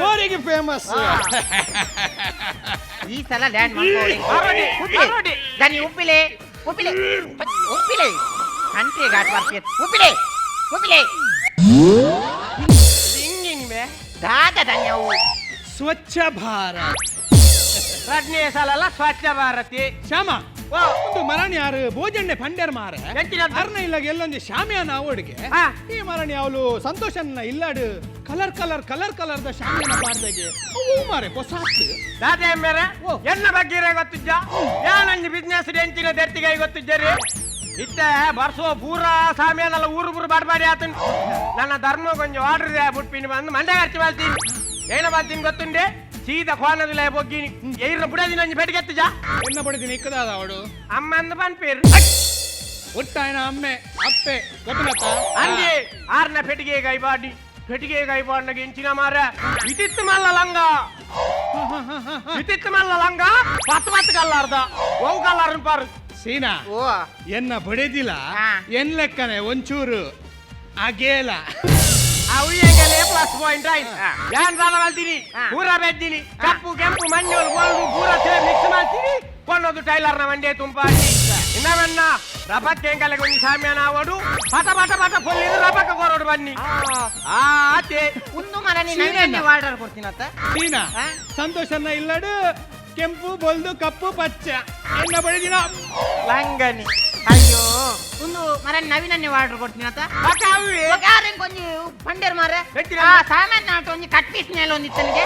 ಕೋರಿಗೆ ಫೇಮಸ್. ಈ ಸಲ ಲ್ಯಾಂಡ್ ಮಾಡ್ಕೊಳ್ಳಿ. ದನಿ ಉಪ್ಪಿಲೆ ಉಪ್ಪಿಲೆ ಉಪ್ಪಿಲೆ ಕಂಟ್ರಿ ಘಾಟ್ ಬರ್ತೀಯ. ಉಪ್ಪಿಲೆ ಉಪ್ಪಿಲೆ ದಾದ ಧನ್ಯವು. ಸ್ವಚ್ಛ ಭಾರತ್. ರಡ್ನೇ ಸಲ ಸ್ವಚ್ಛ ಭಾರತಿ. ಶ್ಯಾಮ, ಒಂದು ಮರಣಿ ಯಾರು ಭೋಜಣ್ಣೆ ಪಂಡ್ಯರ್ ಮಾರ. ಅರ್ನ ಇಲ್ಲಾಗ ಎಲ್ಲೊಂದು ಶಾಮಿಯಾನ ಅವಡಿಗೆ. ಈ ಮರಣಿ ಅವಳು ಸಂತೋಷನ್ನ ಇಲ್ಲಾಡು colour colour colour colour the ಶಾಮಿಯಾನ ಪಾಡ್ದಾಗೆ ಅವು ಮಾರೆ ಹೊಸಾತ್. ದಾದೆ ಮೇರೆ, ಎನ್ನ ಬಗ್ಗೆ ಗೊತ್ತಿದ್ದ? ಯಾನಂಜಿ ಬಿಸ್ನೆಸ್ ಎಂಚಿನ ದರ್ತಿಗೈ ಗೊತ್ತಿದ್ದೀರಿ? ಇತ್ತೆ ಬರ್ಸೋ ಪೂರಾ ಸಾಮಿಯಾನಲ್ಲ ಊರು ಊರು ಬಾಡ್ಬಾಡಿ ಆತನ್. ನನ್ನ ಧರ್ಮ ಕೊಂಚ ಆರ್ಡರ್ ಬುಟ್ಪಿನಿ ಬಂದು ಮಂಡೆ ಖರ್ಚು ಮಾಡ್ತೀನಿ. ಏನ ಮಾಡ್ತೀನಿ ಗೊತ್ತುಂಡೆ? ಸೀದಾ ಕೋನದಿಲ್ಲ ಬೊಗ್ಗಿನಿ ಏರ್ನ ಬುಡದಿನ ಒಂಜಿ ಪೆಟ್ಟಿಗೆತ್ತುಜ. ಎನ್ನ ಬಡದಿನ ಇಕ್ಕದಾದ ಅವಳು? ಅಮ್ಮ ಅಂದ ಪನ್ಪೇರು. ಒಟ್ಟಾಯನ ಅಮ್ಮೆ ಅಪ್ಪೆ ಗೊತ್ತನತ್ತ. ಅಂದೆ ಆರ್ನ ಪೆಟ್ಟಿಗೆ ಕೈಬಾಡಿ. ಪೆಟ್ಟಿಗೆ ಕೈಬಾಡ್ನಾಗ ಎಂಚಿನ ಮಾರ, ಇತಿತ್ತು ಮಲ್ಲ ಲಂಗ, ಇತಿತ್ತು ಮಲ್ಲ ಲಂಗ ಪತ್ತು ಪತ್ತು ಕಲ್ಲಾರ್ದ ಒವು ಕಲ್ಲಾರ್ ಪಾರು. ಸೀನಾ, ಎನ್ನ ಬಡೆದಿಲ್ಲ ಎನ್ ಲೆಕ್ಕನೆ ಒಂಚೂರು ಅಗೇಲ. ಅವು ಎಂಗಲೇ ಪ್ಲಸ್ ಪಾಯಿಂಟ್ ಆಯ್ತು. ಯಾನ್ ಸಾಲ ಮಾಡ್ತೀನಿ? ಪೂರ ಬೆದ್ದಿನಿ ಕಪ್ಪು ಕೆಂಪು ಮಂಜೋಳು ಗೋಲ್ಡು ಪೂರ ಮಿಕ್ಸ್ ಮಾಡ್ತೀನಿ. ಕೊನ್ನೋದು ಟೈಲರ್ನ ಮಂಡೆ ತುಂಪಾಟಿ. ಇನ್ನವನ್ನ ರಪಕ್ಕೆ ಎಂಗಲೆಗೆ ಒಂಜಿ ಸಾಮ್ಯಾನ ಆವಡು ಪಟ ಪಟ ಪಟ ಫುಲ್ ರಪಕ್ಕ ಕೊರೋಡು ಬನ್ನಿ ಆತೆ. ಒಂದು ಮರ ನೀನು ಆರ್ಡರ್ ಕೊಡ್ತೀನತ್ತ. ಸೀನಾ, ಸಂತೋಷನ್ನ ಇಲ್ಲಡು ಕೆಂಪು ಬೊಲ್ದು ಕಪ್ಪು ಪಚ್ಚ ಎನ್ನ ಬಡಿದಿನ. ಲಂಗನಿ. ಅಯ್ಯೋ, ಒಂದು ಮರ ನವೀನನ್ನೇ ಆರ್ಡರ್ ಕೊಡ್ತೀನತ್ತ. ಕೊಂಚ ಪಂಡೇರ್ ಮಾರ ಸಾಮಾನ್ಯ ನಾಟ ಒಂಜಿ ಕಟ್ ಪೀಸ್ ಮೇಲೆ ಒಂದಿತ್ತನಿಗೆ.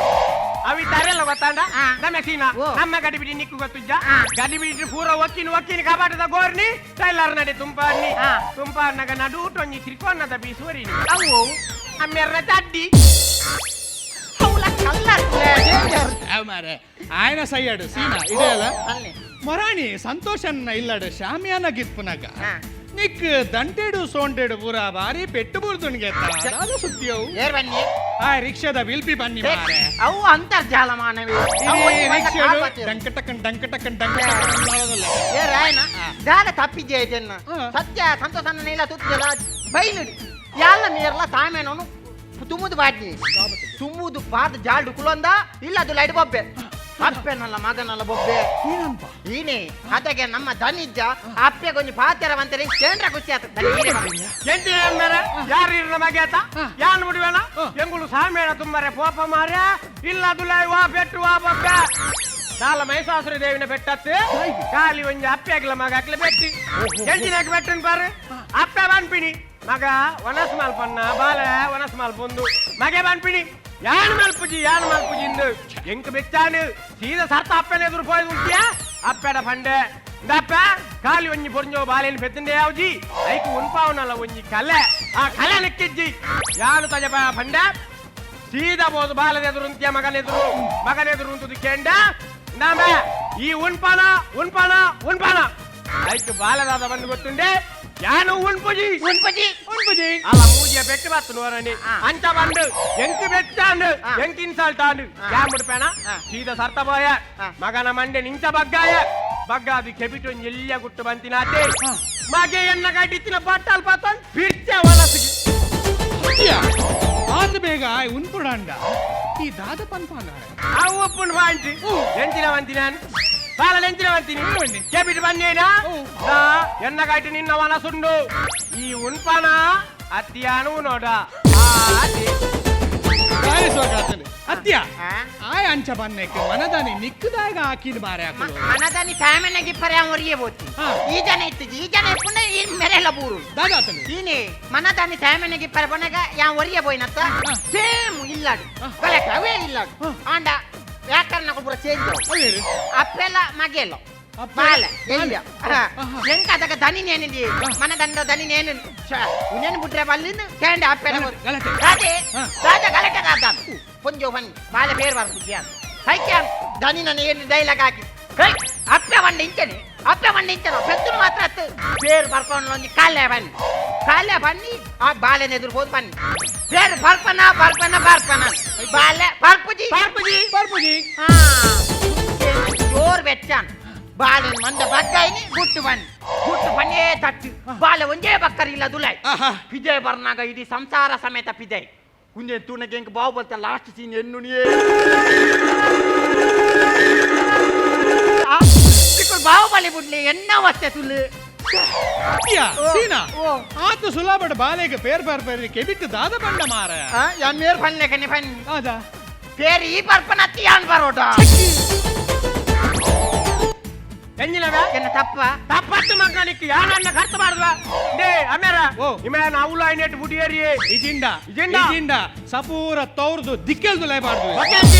ಅವಿ ತರೆಲ್ಲ ಗೊತ್ತಾಂಡ ನಮ್ಮ ಸೀನಾ ನಮ್ಮ ಗಡಿಬಿಡಿ ನಿಕ್ಕು ಗೊತ್ತುಜ್ಜ. ಗಡಿಬಿಡಿ ಪೂರ ಒಕ್ಕಿನ ಒಕ್ಕಿನ ಕಬಾಟದ ಗೋರ್ನಿ ಟೈಲರ್ ನಡೆ ತುಂಪಾರ್ನಿ ತುಂಪಾರ್ನಾಗ ನಡು ಒಂಜಿ ತ್ರಿಕೋನದ ಬೀಸುವರಿನಿ ಅವು ಅಮ್ಮೆರ್ನ ಚಡ್ಡಿ. ಮಾರೆ ఆయన ಸಯ್ಯಾಡು ಸೀನಾ ಇದೆ ಅಲ್ಲ ಮರಾಣಿ ಸಂತೋಷನ್ನ ಇಲ್ಲಡು ಶಾಮಿಯಾನ ಗಿತ್ಪುನಗ ನಿಕ್ ದಂಟೆಡು ಸೋಂಟೆಡು ಪೂರ ಬಾರಿ ಪೆಟ್ಟು ಬುರ್ದುಣಿಗೆ ಸುತ್ತಿಯವು. ಏರ್ ಬನ್ನಿ. ಆ ರಿಕ್ಷಾದ ಬಿಲ್ಪಿ ಬನ್ನಿ ಮಾರೆ. ಅವು ಅಂತರ್ಜಾಲ ಮಾನವಿ. ರಿಕ್ಷಾಡು ಡಂಕಟಕನ್ ಡಂಕಟಕನ್ ಡಂಕಟಕನ್. ಏ ರಾಯನ ದಾದ ತಪ್ಪಿದ್ದೆ ಇದನ್ನ. ಸತ್ಯ ಸಂತೋಷನ್ನ ಇಲ್ಲ ತುತ್ತಿಲ್ಲ ಬೈಲುಡಿ ಯಾಲ ನೀರ್ಲ ಸಾಮೇನೋನು ತುಮ್ಮುದು ಬಾಡ್ನಿ ತುಮ್ಮುದು ಬಾದ ಜಾಲ್ಡು ಕುಲೊಂದ ಇಲ್ಲ ಅದು ಲೈಟ್ ಬೊಬ್ಬೆ ಅಪ್ಪೆನಲ್ಲ ಮಗನಲ್ಲ ಬೊಬ್ಬೆ ಈನೆ ಅದಕ್ಕೆ ನಮ್ಮ ದನಿಜ್ಜ ಅಪ್ಪೆ ಕೊಂಚ ಪಾತೆರ ಬಂತಾರೆ ಕೇಂದ್ರ ಖುಷಿ ಆತ. ಯಾರು ಇರ್ನ ಮಗೇತ ಯಾನ್ ಬಿಡುವೇನ ಎಂಗುಳು ಸಾಮೇಣ ತುಂಬಾರೆ ಪೋಪ ಮಾರ್ಯ ಇಲ್ಲ ದುಲಾಯ್ ವಾ ಪೆಟ್ಟು ವಾ ಬೊಬ್ಬೆ ದಾಲ ಮೈಸಾಸುರ ದೇವಿನ ಪೆಟ್ಟತ್ತು ಖಾಲಿ ಒಂಜಿ ಅಪ್ಪೆ ಆಗ್ಲ ಮಗ ಹಾಕ್ಲೆ ಪೆಟ್ಟಿ ಎಂಚಿನಾಕ್ ಪೆಟ್ಟನ್ ಪಾರು ಅಪ್ಪೆ ಬನ್ಪಿನಿ. ಮಗ ವನಸ್ ಮಲ್ಪನ್ನ ಬಾಲೆ ವನಸ್ ಮಲ್ಪೊಂದು ಮಗೆ ಪನ್ಪಿಣಿ ಯಾನ್ ಮಲ್ಪುಜಿ ಯಾನ್ ಮಲ್ಪುಜಿ ಇಂದು ಎಂಕ್ ಬೆಚ್ಚಾನು ಸೀದಾ ಸರ್ತ ಅಪ್ಪೆನ ಎದುರು ಪೋಯ್ದು ಉಂಟಿಯಾ ಅಪ್ಪೆಡ ಪಂಡೆ ಇಂದಪ್ಪ ಖಾಲಿ ಒಂಜಿ ಪೊರ್ಂಜೋ ಬಾಲೆನ್ ಪೆತ್ತಂಡೆ ಯಾವ್ಜಿ ಐಕ್ ಉನ್ಪಾವನಲ್ಲ ಒಂಜಿ ಕಲೆ ಆ ಕಲೆ ನಿಕ್ಕಿಜ್ಜಿ ಯಾನು ತಜಪ ಪಂಡೆ ಸೀದಾ ಬೋದು ಬಾಲದ ಎದುರು ಉಂತಿಯ ಮಗನೆದುರು ಮಗನೆದುರು ಉಂಟುದು ಕೆಂಡ ನಾಮ ಈ ಉನ್ಪಾನ ಉನ್ಪಾನ ಉನ್ಪಾನ ಐಕ್ ಬಾಲದಾದ ಬಂದು ಗೊತ್ತುಂಡೆ ಯಾನು ಉನ್ಪುಜಿ ಉನ್ಪುಜಿ ಉನ್ಪುಜಿ ಅಲ್ಲ ಮೂಜಿಯ ಬೆಟ್ಟು ಬತ್ತು ನೋರಣಿ ಅಂಚ ಬಂದು ಎಂಕ್ ಬೆಚ್ಚಾಂಡು ಎಂಕ್ ಇನ್ಸಲ್ಟ್ ಆಂಡು ಯಾ ಮುಡ್ಪೇಣ ಸೀದಾ ಸರ್ತ ಬೋಯ ಮಗನ ಮಂಡೆ ನಿಂಚ ಬಗ್ಗಾಯ ಬಗ್ಗಾದು ಕೆಬಿಟು ಎಲ್ಲಿಯ ಗುಟ್ಟು ಬಂತಿನಾತೆ ಮಗೆ ಎನ್ನ ಗಡ್ಡಿತ್ತಿನ ಬಟ್ಟಲ್ ಪತ್ತೊಂದು ಬಿರ್ಚೆ ವಲಸಿಗೆ ಅತ್ಯ ಆತ ಬೇಗ ಉನ್ಪುಡಾಂಡ ಈ ದಾದ ಪನ್ಪಾನ ಅವು ಉಪ್ಪುಂಡು ಬಾಂಟಿ ಎಂಚಿನ ವಂತಿ ನಾನು ಬಾಲ ನೆಂಚಿನ ವಂತಿನಿ ಕೆಬಿಟ್ ಬಂದೇನಾ ನಾ ಎನ್ನ ಕಾಯ್ತು ನಿನ್ನ ವನಸುಂಡು ಈ ಉನ್ಪಾನ ಅತ್ತಿಯಾನು ನೋಡ ಆ ಅತಿ. ಬಾರಿ ಅತ್ಯ ಆ? ಆಯ್ ಅಂಚ ಬನ್ನೆಕ್ ಮನದಾನಿ ನಿಕ್ಕದಾಗ ಹಾಕಿದ ಮಾರೆ ಹಾಕಲು ಮನದಾನಿ ಫ್ಯಾಮಿಲಿ ಗಿಪ್ಪರೆ ಅವರಿಗೆ ಬೋತಿ ಈ ಜನ ಇತ್ತು ಈ ಜನ ಇಪ್ಪುಂಡ ಈ ಮೆರೆಲ್ಲ ಬೂರು ದಾದ ಆತನು ಈನೆ ಮನದಾನಿ ಫ್ಯಾಮಿಲಿ ಗಿಪ್ಪರೆ ಪೊನಗ ಯಾ ಒರಿಯ ಪೋಯಿನತ್ತ ಸೇಮ್ ಇಲ್ಲಾಡು ಕಲೆಕ್ಟ್ ಅವೇ ಇಲ್ಲಾಡು ಆಂಡ ವ್ಯಾಕರಣ ಪೂರ ಚೇಂಜ್ ಅವೇರು ಅಪ್ಪೆಲ್ಲ ಮಗೆಲ್ಲ ಅಪ್ಪೆಲ್ಲ, ಬಾಲೆ ಎಲ್ಲಿಯ ಆಹಾ. ಎಂಕ ಅದಕ್ಕ ದನಿ ನೇನಿದಿ ಮನ ದಂಡ ದನಿ ನೇನು ಉನೇನು ಬಿಟ್ರೆ ಬಲ್ಲಿನ ಕೇಂಡ ಅಪ್ಪೆಲ್ಲ ಗಲಾಟೆ, ಗಲಾಟೆ. ರಾಜೆ ಹಾ. ರಾಜ ಗಲಾಟೆ ದಾದ ಪೊಂಜೋ ಬನ್ನಿ ಬಾಲೆ ಬೇರ್ ಬರ್ತಿದ್ಯಾ ಹೈಕ್ಯ ದನಿ ನನ್ನ ಏನು ಡೈಲಾಗ್ ಹಾಕಿ ಹೈ ಅಪ್ಪೆ ಬಂಡ ಇಂಚನೆ ಅಪ್ಪೆ ಬಂಡ ಇಂಚನ ಪೆತ್ತನು ಮಾತ್ರ ಅತ್ತು ಬೇರ್ ಬರ್ಕೊಂಡು ಒಂಜಿ ಕಾಲೆ ಬನ್ನಿ ಕಾಲೆ ಬನ್ನಿ ಆ ಬಾಲೆನ ಎದುರು ಹೋದ್ ಬನ್ನಿ ಬೇರ್ ಬರ್ಪನ ಬರ್ಪನ ಬರ್ಪನ ಬಾಲೆ ಬರ್ಪುಜಿ ಪಾರ್ಪುಜಿ ಬರ್ಪುಜಿ ಹಾ, ಜೋರ್ ಬೆಚ್ಚಾನ್ ಬಾಲೆನ ಮಂದ ಬಗ್ಗಾಯಿನಿ ಗುಟ್ಟು ಬನ್ನಿ ಗುಟ್ಟು ಬನ್ನೇ ತಟ್ಟು ಬಾಲೆ ಒಂದೇ ಬಕ್ಕರ್ ಇಲ್ಲ ದುಲಾಯ್ ಆಹಾ. ಪಿಜಯ್ ಬರ್ನಾಗ ಇಡೀ ಸಂಸಾರ ಸಮೇತ ಪಿಜಯ್ ಕುಂಜೆ ತೂನಗೆ ಎಂಕ್ ಬಾವು ಬಲ್ತ ಲಾಸ್ಟ್ ಸೀನ್ ಎನ್ನು ಬಾಹುಬಲಿ ಬುಡ್ಲಿ ಎನ್ನ ವಸ್ತೆ ತುಲು ಅತ್ಯ ಓ, ಸೀನಾ ಓ. ಆತ ಸುಲಾಬಡ ಬಾಲೆಗೆ ಪೇರ್ ಪೇರ್ ಪೇರ್ ಕೆಬಿಟ್ಟು ದಾದ ಬಂಡ ಮಾರ ಯಾ ಮೇರ್ ಫನ್ನೆ ಕನೆ ಫನ್ ಆದ ಪೇರ್ ಈ ಬರ್ಪನ ಅತ್ತಿ ಯಾನ್ ಬರೋಟ ಎಂಜಿನವೇ ಎನ್ನ ತಪ್ಪ ತಪ್ಪತ್ತು ಮಗನಿಕ್ಕೆ ಯಾನನ್ನ ಖರ್ಚು ಮಾಡುವ ಡೇ ಅಮೇರ ಓ. ಇಮೇನ ಅವಳು ಐನೆಟ್ ಬುಡಿಯರಿ ಇಜಿಂಡ ಇಜಿಂಡ. ಇಜಿಂಡ ಸಪೂರ ತೌರ್ದು ದಿಕ್ಕೆಲ್ದು ಲೇಬಾರ್ದು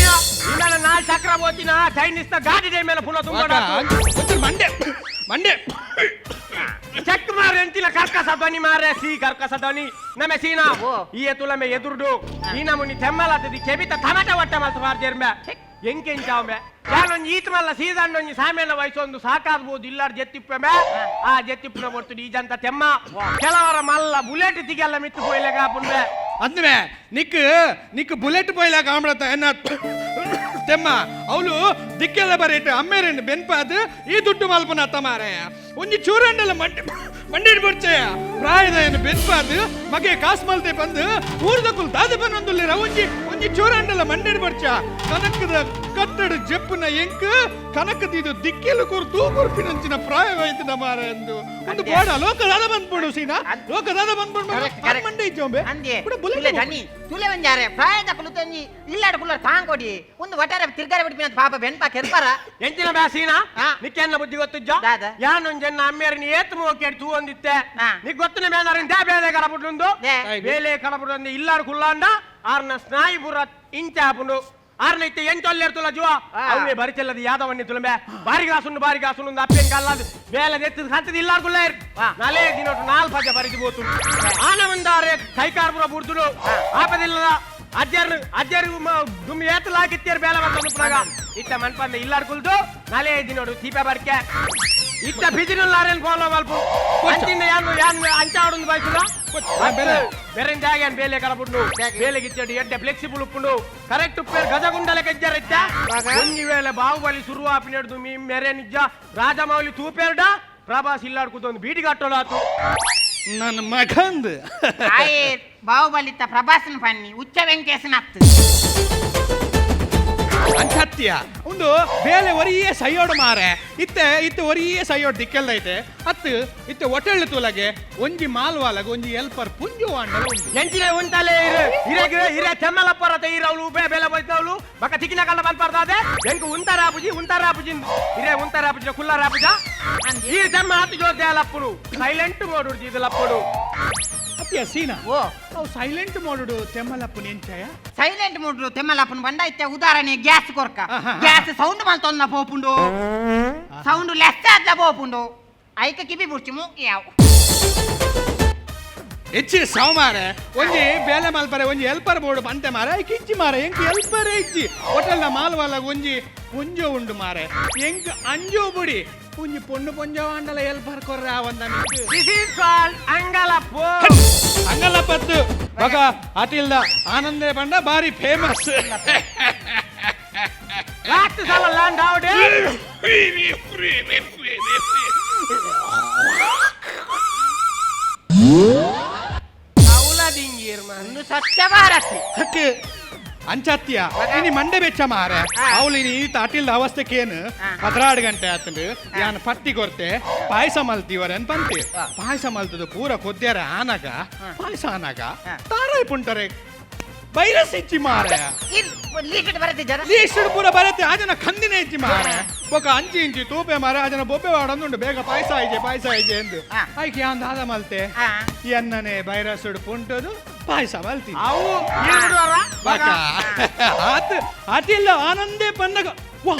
ಇಮೇನ ನಾಲ್ ಚಕ್ರ ಹೋತಿನ ಚೈನೀಸ್ ಗಾಡಿ ಡೇ ಮೇಲೆ ಪುನಃ ತುಂಬ ಮಂಡೆ ಮಂಡೆ ಚೆಕ್ ಮಾರೆ ಎಂತಿನ ಕರ್ಕಸ ಧ್ವನಿ ಮಾರೆ ಸಿ ಕರ್ಕಸ ಧ್ವನಿ ನಮೆ ಸೀನಾ ಓ. ಈ ತುಲಮೆ ಎದುರುಡು ಈ ನಮುನಿ ತೆಮ್ಮಲಾತದಿ ಕೆಬಿತ ಟಮಟ ಒಟ್ಟ ಮಲ್ತ ಬಾರ್ದೇರ್ಮೆ ಎಂಕೆಂಚಾವಮೆ ಯಾನೊಂಜಿ ಈತ ಮಲ್ಲ ಸೀದಾಂಡೊಂಜಿ ಸಾಮೇನ ವಯಸ್ಸೊಂದು ಸಾಕಾಗ್ಬೋದು ಇಲ್ಲಾರ್ ಜೆತ್ತಿಪ್ಪೆ ಆ ಜೆತ್ತಿಪ್ಪನ ಹೊರ್ತು ಈ ಜಂತ ತೆಮ್ಮ ಕೆಲವರ ಮಲ್ಲ ಬುಲೆಟ್ ತಿಗೆಲ್ಲ ಮಿತ್ತು ಪೋಯ್ಲೆಗ ಪುಂಡೆ ಅಂದ್ಮೆ ನಿಕ್ ನಿಕ್ ಬುಲೆಟ್ ಪೋಯ್ಲಾಕ ಆಂಬ್ಳತ ಎನ್ನ ತೆಮ್ಮ ಅವಳು ದಿಕ್ಕೆಲ್ಲ ಬರೀಟ್ ಅಮ್ಮೇರೇನು ಬೆನ್ಪಾದ್ ಈ ದುಡ್ಡು ಮಲ್ಪನ ಅತ್ತ ಮಾರೆ ಒಂಜಿ ಚೂರಂಡೆಲ್ಲ ಮಂಡಿ ಮಂಡಿ ಬರ್ಚೆ ಪ್ರಾಯದ ಏನು ಬೆನ್ಪಾದ್ ಮಗೆ ಕಾಸ್ ಮಲ್ತೆ ಬಂದು ಊರ್ದಕುಲ್ ದಾದ ಬನ್ನೊಂದುಲ್ಲಿರ ಒಂಜಿ ಒಂಜಿ ಚೂರಂಡೆಲ್ಲ ಮಂಡಿ ಬರ್ಚ ಕನಕದ ಕಟ್ಟಡ ಜೆಪ್ಪುನ ಎಂಕ್ ಕನಕದ ಇದು ದಿಕ್ಕೆಲ್ಲ ಕೂರು ತೂ ಕೂರ್ಪಿನಂಚಿನ ಪ್ರಾಯವಾಯ್ತು ಮಾರೆ ಎಂದು ಒಂದು ಬೋಡ ಲೋಕದಾದ ಬಂದ್ಬಿಡು ಸೀನಾ ಲೋಕದಾದ ಬಂದ್ಬಿಡು Correct, correct. ಮಂಡೆ ಇಜ್ಜೊಂಬೆ ಅಂದೆ ಬುಲೆಟ್ ತುಲೆ ದನಿ ತುಲೆ ಒಂಜಾರೆ ಪ್ರಾಯದ ಕುಲು ತಂಜಿ ಇಲ್ಲಾಡ ಕುಲ್ಲರ್ ತಾಂಕೊಡಿ ಒಂದು ಒಟ್ಟಾರೆ ತಿರ್ಗಾರೆ ಬಿಡ್ಪಿನ ಪಾಪ ಬೆನ್ಪಾ ಕೆರ್ಪರ ಎಂಚಿನ ಬ್ಯಾಸೀನಾ ಹಾ. ನಿಕ್ಕೆನ್ನ ಬುದ್ಧಿ ಗೊತ್ತಿಜ್ಜ ದಾದ. ಯಾನೊಂಜೆನ್ನ ಅಮ್ಮೇರಿನ ಏತ್ ಮೋಕೇಡ್ ತೂ ಒಂದಿತ್ತೆ ಹಾ. ನಿಕ್ ಗೊತ್ತನೆ ಮೇನಾರಿನ they ಬೇಲೆ ಕಡಪುಡ್ಲುಂದು they. ಬೇಲೆ ಕಡಪುಡ್ಲುಂದು ಇಲ್ಲಾಡ್ ಕುಲ್ಲಾಂಡ ಆರ್ನ ಸ್ನಾಯಿ ಪುರ ಇಂಚಾಪುಂಡು ಆರ್ನ ಇತ್ತೆ ಎಂಚೊಲ್ಲೇರ್ತುಲ ಜುವ ಆ. ಅವೇ ಬರಿచెಲ್ಲದ ಯಾದವನ್ನಿ ತುಲಂಬೆ ಬಾರಿ ಕಾಸುಂಡು ಬಾರಿ ಕಾಸುಂಡು ಅಪ್ಪೆನ್ ಕಲ್ಲಾದ್ ಬೇಲೆ ದೆತ್ತದ ಹತ್ತದ ಇಲ್ಲಾಡ್ ಕುಲ್ಲಾರ್ ನಾಲೇ ದಿನೊಟ್ಟು ನಾಲ್ ಪಜ ಬರಿದು ಬೋತು ಆನವಂದಾರೆ ಕೈಕಾರ್ಪುರ ಬುಡ್ದುಡು ಆಪದಿಲ್ಲದ ಅಜ್ಜರ್ ಅಜ್ಜರ್ ದುಮ್ ಏತಲಾಗಿತ್ತೇರ್ ಬೇಲೆ ಬಂತ ಇತ್ತ ಮನ್ಪಂದ ಇಲ್ಲಾಡ್ ಕುಲ್ದು ನಾಲೇ ದಿನೊಡು ಸೀಪೆ ಬರ್ಕೆ ಇತ್ತ ಬಿಜಿನುಲ್ಲಾರೇನ್ ಫಾಲೋ ಮಲ್ಪು ಅಂಚಿನ ಯಾನ್ ಯಾನ್ ಅಂಚಾಡುಂದು ಬೈಸುದ ಬೆಲೆ. ಬೆರೆನ್ ಜಾಗ ಬೇಲೆ ಕಡಪುಂಡು ಬೇಲೆ ಗಿಚ್ಚಡು ಎಡ್ಡೆ ಫ್ಲೆಕ್ಸಿಬಲ್ ಉಪ್ಪುಂಡು ಕರೆಕ್ಟ್ ಉಪ್ಪೇರ್ ಗಜಗುಂಡಲೆ ಕಜ್ಜರ ಇತ್ತ ಒಂಜಿ ವೇಳೆ ಬಾಹುಬಲಿ ಸುರುವಾಪಿನೆಡ್ದು ಮೀ ಮೆರೆ ನಿಜ ರಾಜಮೌಳಿ ತೂಪೇರ್ಡ ಪ್ರಭಾಸ್ ಇಲ್ಲಾಡ್ ಕೂತೊಂದು ಬೀಡಿ ಕಟ್ಟೋಲಾತು ನನ್ನ ಮಗಂದು ಆಯೆ ಬಾಹುಬಲಿತ ಪ್ರಭಾಸನ ಪನ್ನಿ ಉಚ್ಚ ವೆಂಕಟೇಶನ ಅತ್ತು ಅಂಚತ್ಯ ಒಂದು ಬೇಲೆ ಒರಿಯೇ ಸೈಯೋಡು ಮಾರೆ ಇತ್ತೆ ಇತ್ತೆ ಒರಿಯೇ ಸೈಯೋಡು ದಿಕ್ಕೆಲ್ಲ ಐತೆ ಅತ್ತು ಇತ್ತೆ ಒಟೆಳ್ಳು ತೂಲಗೆ ಒಂಜಿ ಮಾಲ್ವಾಲಗ ಒಂಜಿ ಎಲ್ಪರ್ ಪುಂಜು ವಾಂಡಲ ಉಂಡು ಎಂಚಿನ ಉಂಟಲೆ ಇರು ಇರಗ್ ಇರೆ ತೆಮ್ಮಲಪ್ಪರತ ಇರವಳು ಬೇ ಬೇಲೆ ಬೈತವಳು ಬಕ ತಿಕ್ಕಿನ ಕಲ್ಲ ಬಂದ್ಪಾರ್ದಾದೆ ಎಂಕ್ ಉಂತಾರಾಪುಜಿ ಉಂತಾರಾಪುಜಿ ಇರೆ ಉಂತಾರಾಪುಜಿ ಕುಲ್ಲಾರಾಪುಜ ಈ ತೆಮ್ಮ ಆತು ಜೋತೆ ಲಪ್ಪುಡು ಸೈಲೆಂಟ್ ಮೋಡು ಲಪ್ಪುಡು ಅತ್ಯ ಸೀನಾ. ಓ. ಅವು ಸೈಲೆಂಟ್ ಮೋಡುಡು ತೆಮ್ಮಲಪ್ಪು ನೆಂಚಾಯ. ಸೈಲೆಂಟ್ ಮೋಡ್ ತೆಮ್ಮಲಪ್ಪನ ಬಂಡ ಇತ್ತೆ ಉದಾಹರಣೆ ಗ್ಯಾಸ್ ಕೊರ್ಕ. ಗ್ಯಾಸ್ ಸೌಂಡ್ ಮಲ್ತೊಂದ ಪೋಪುಂಡು, ಸೌಂಡ್ ಲೆಸ್ ಆದ್ಲ ಪೋಪುಂಡು. ಐಕ ಕಿಬಿ ಬುಡ್ಚಿ ಮೂಕಿ ಯಾವು. ಹೆಚ್ಚಿ ಸಾವು ಮಾರೆ, ಒಂಜಿ ಬೇಲೆ ಮಲ್ಪರೆ ಒಂಜಿ ಎಲ್ಪರ್ ಬೋರ್ಡ್ ಬಂತೆ ಮಾರೆ. ಐಕ್ ಇಜ್ಜಿ ಮಾರೆ, ಎಂಕ್ ಎಲ್ಪರ್ ಇಜ್ಜಿ. ಹೋಟೆಲ್ನ ಮಾಲ್ವಲ್ಲ ಒಂಜಿ ಪೊಂಜೋ ಉಂಡು ಮಾರೆ. ಎಂಕ್ ಅಂಜೋ ಬುಡಿ, ಒಂಜಿ ಪೊಣ್ಣು ಪೊಂಜೋ ಅಂಡಲ ಎಲ್ಪರ್ ಕೊರ್ರೆ ಆವಂದ. This is called ಅಂಗಲಪ್ಪು. ಅಂಗಲಪ್ಪತ್ತು ಬಗ ಅಟಿಲ್ದ ಆನಂದೇ ಬಂಡ ಬಾರಿ ಫೇಮಸ್. ಲಾಸ್ಟ್ ಸಲ ಲ್ಯಾಂಡ್ ಔಟ್. ಒಂದು ಸ್ವಚ್ಛ ಭಾರತ್. ಹಕ್ಕೆ ಅಂಚತ್ಯ ಇನಿ ಮಂಡೆ ಬೆಚ್ಚ ಮಾರೆ. ಅವಳು ಇನಿ ಈತ ಅಟಿಲ್ದ ಅವಸ್ಥೆಕೇನು. 12 ಗಂಟೆ ಆತಂಡು, ಯಾನ್ ಪಟ್ಟಿ ಕೊರ್ತೆ, ಪಾಯಸ ಮಲ್ತೀವರೆ ಪಂತೆ. ಪಾಯಸ ಮಲ್ತದು ಪೂರ ಕೊದ್ಯಾರ ಆನಗ, ಪಾಯಸ ಆನಗ ತಾರಾಯ್ ಪುಂಟರೆ ಬೈರಸ್ ಇಚ್ಚಿ ಮಾರೆ. ಲೀಕೆಟ್ ಬರತ್ತೆ ಜರ. ಲೀಸ್ಟ್ ಪೂರ ಬರತ್ತೆ, ಆಜನ ಕಂದಿನ ಇಚ್ಚಿ ಮಾರೆ. ಬೊಕ ಅಂಚಿ ಇಂಚಿ ತೂಪೆ ಮಾರೆ. ಆಜನ ಬೊಬ್ಬೆ ವಾಡಂದುಂಡು, ಬೇಗ ಪಾಯಸ ಆಯ್ಜೆ, ಪಾಯಸ ಆಯ್ಜೆ ಎಂದು. ಆಯ್ಕೆ ಯಾನ್ ದಾದ ಮಲ್ತೆ? ಎನ್ನನೆ ಬೈರಸ್ ಪುಂಟದು ಪಾಯಸ ಮಲ್ತಿ. ಅವು ನೀರು. ಬಕ ಆತ್ ಅತಿಲ್ಲ ಆನಂದೇ ಪನ್ನಗ ವಾ.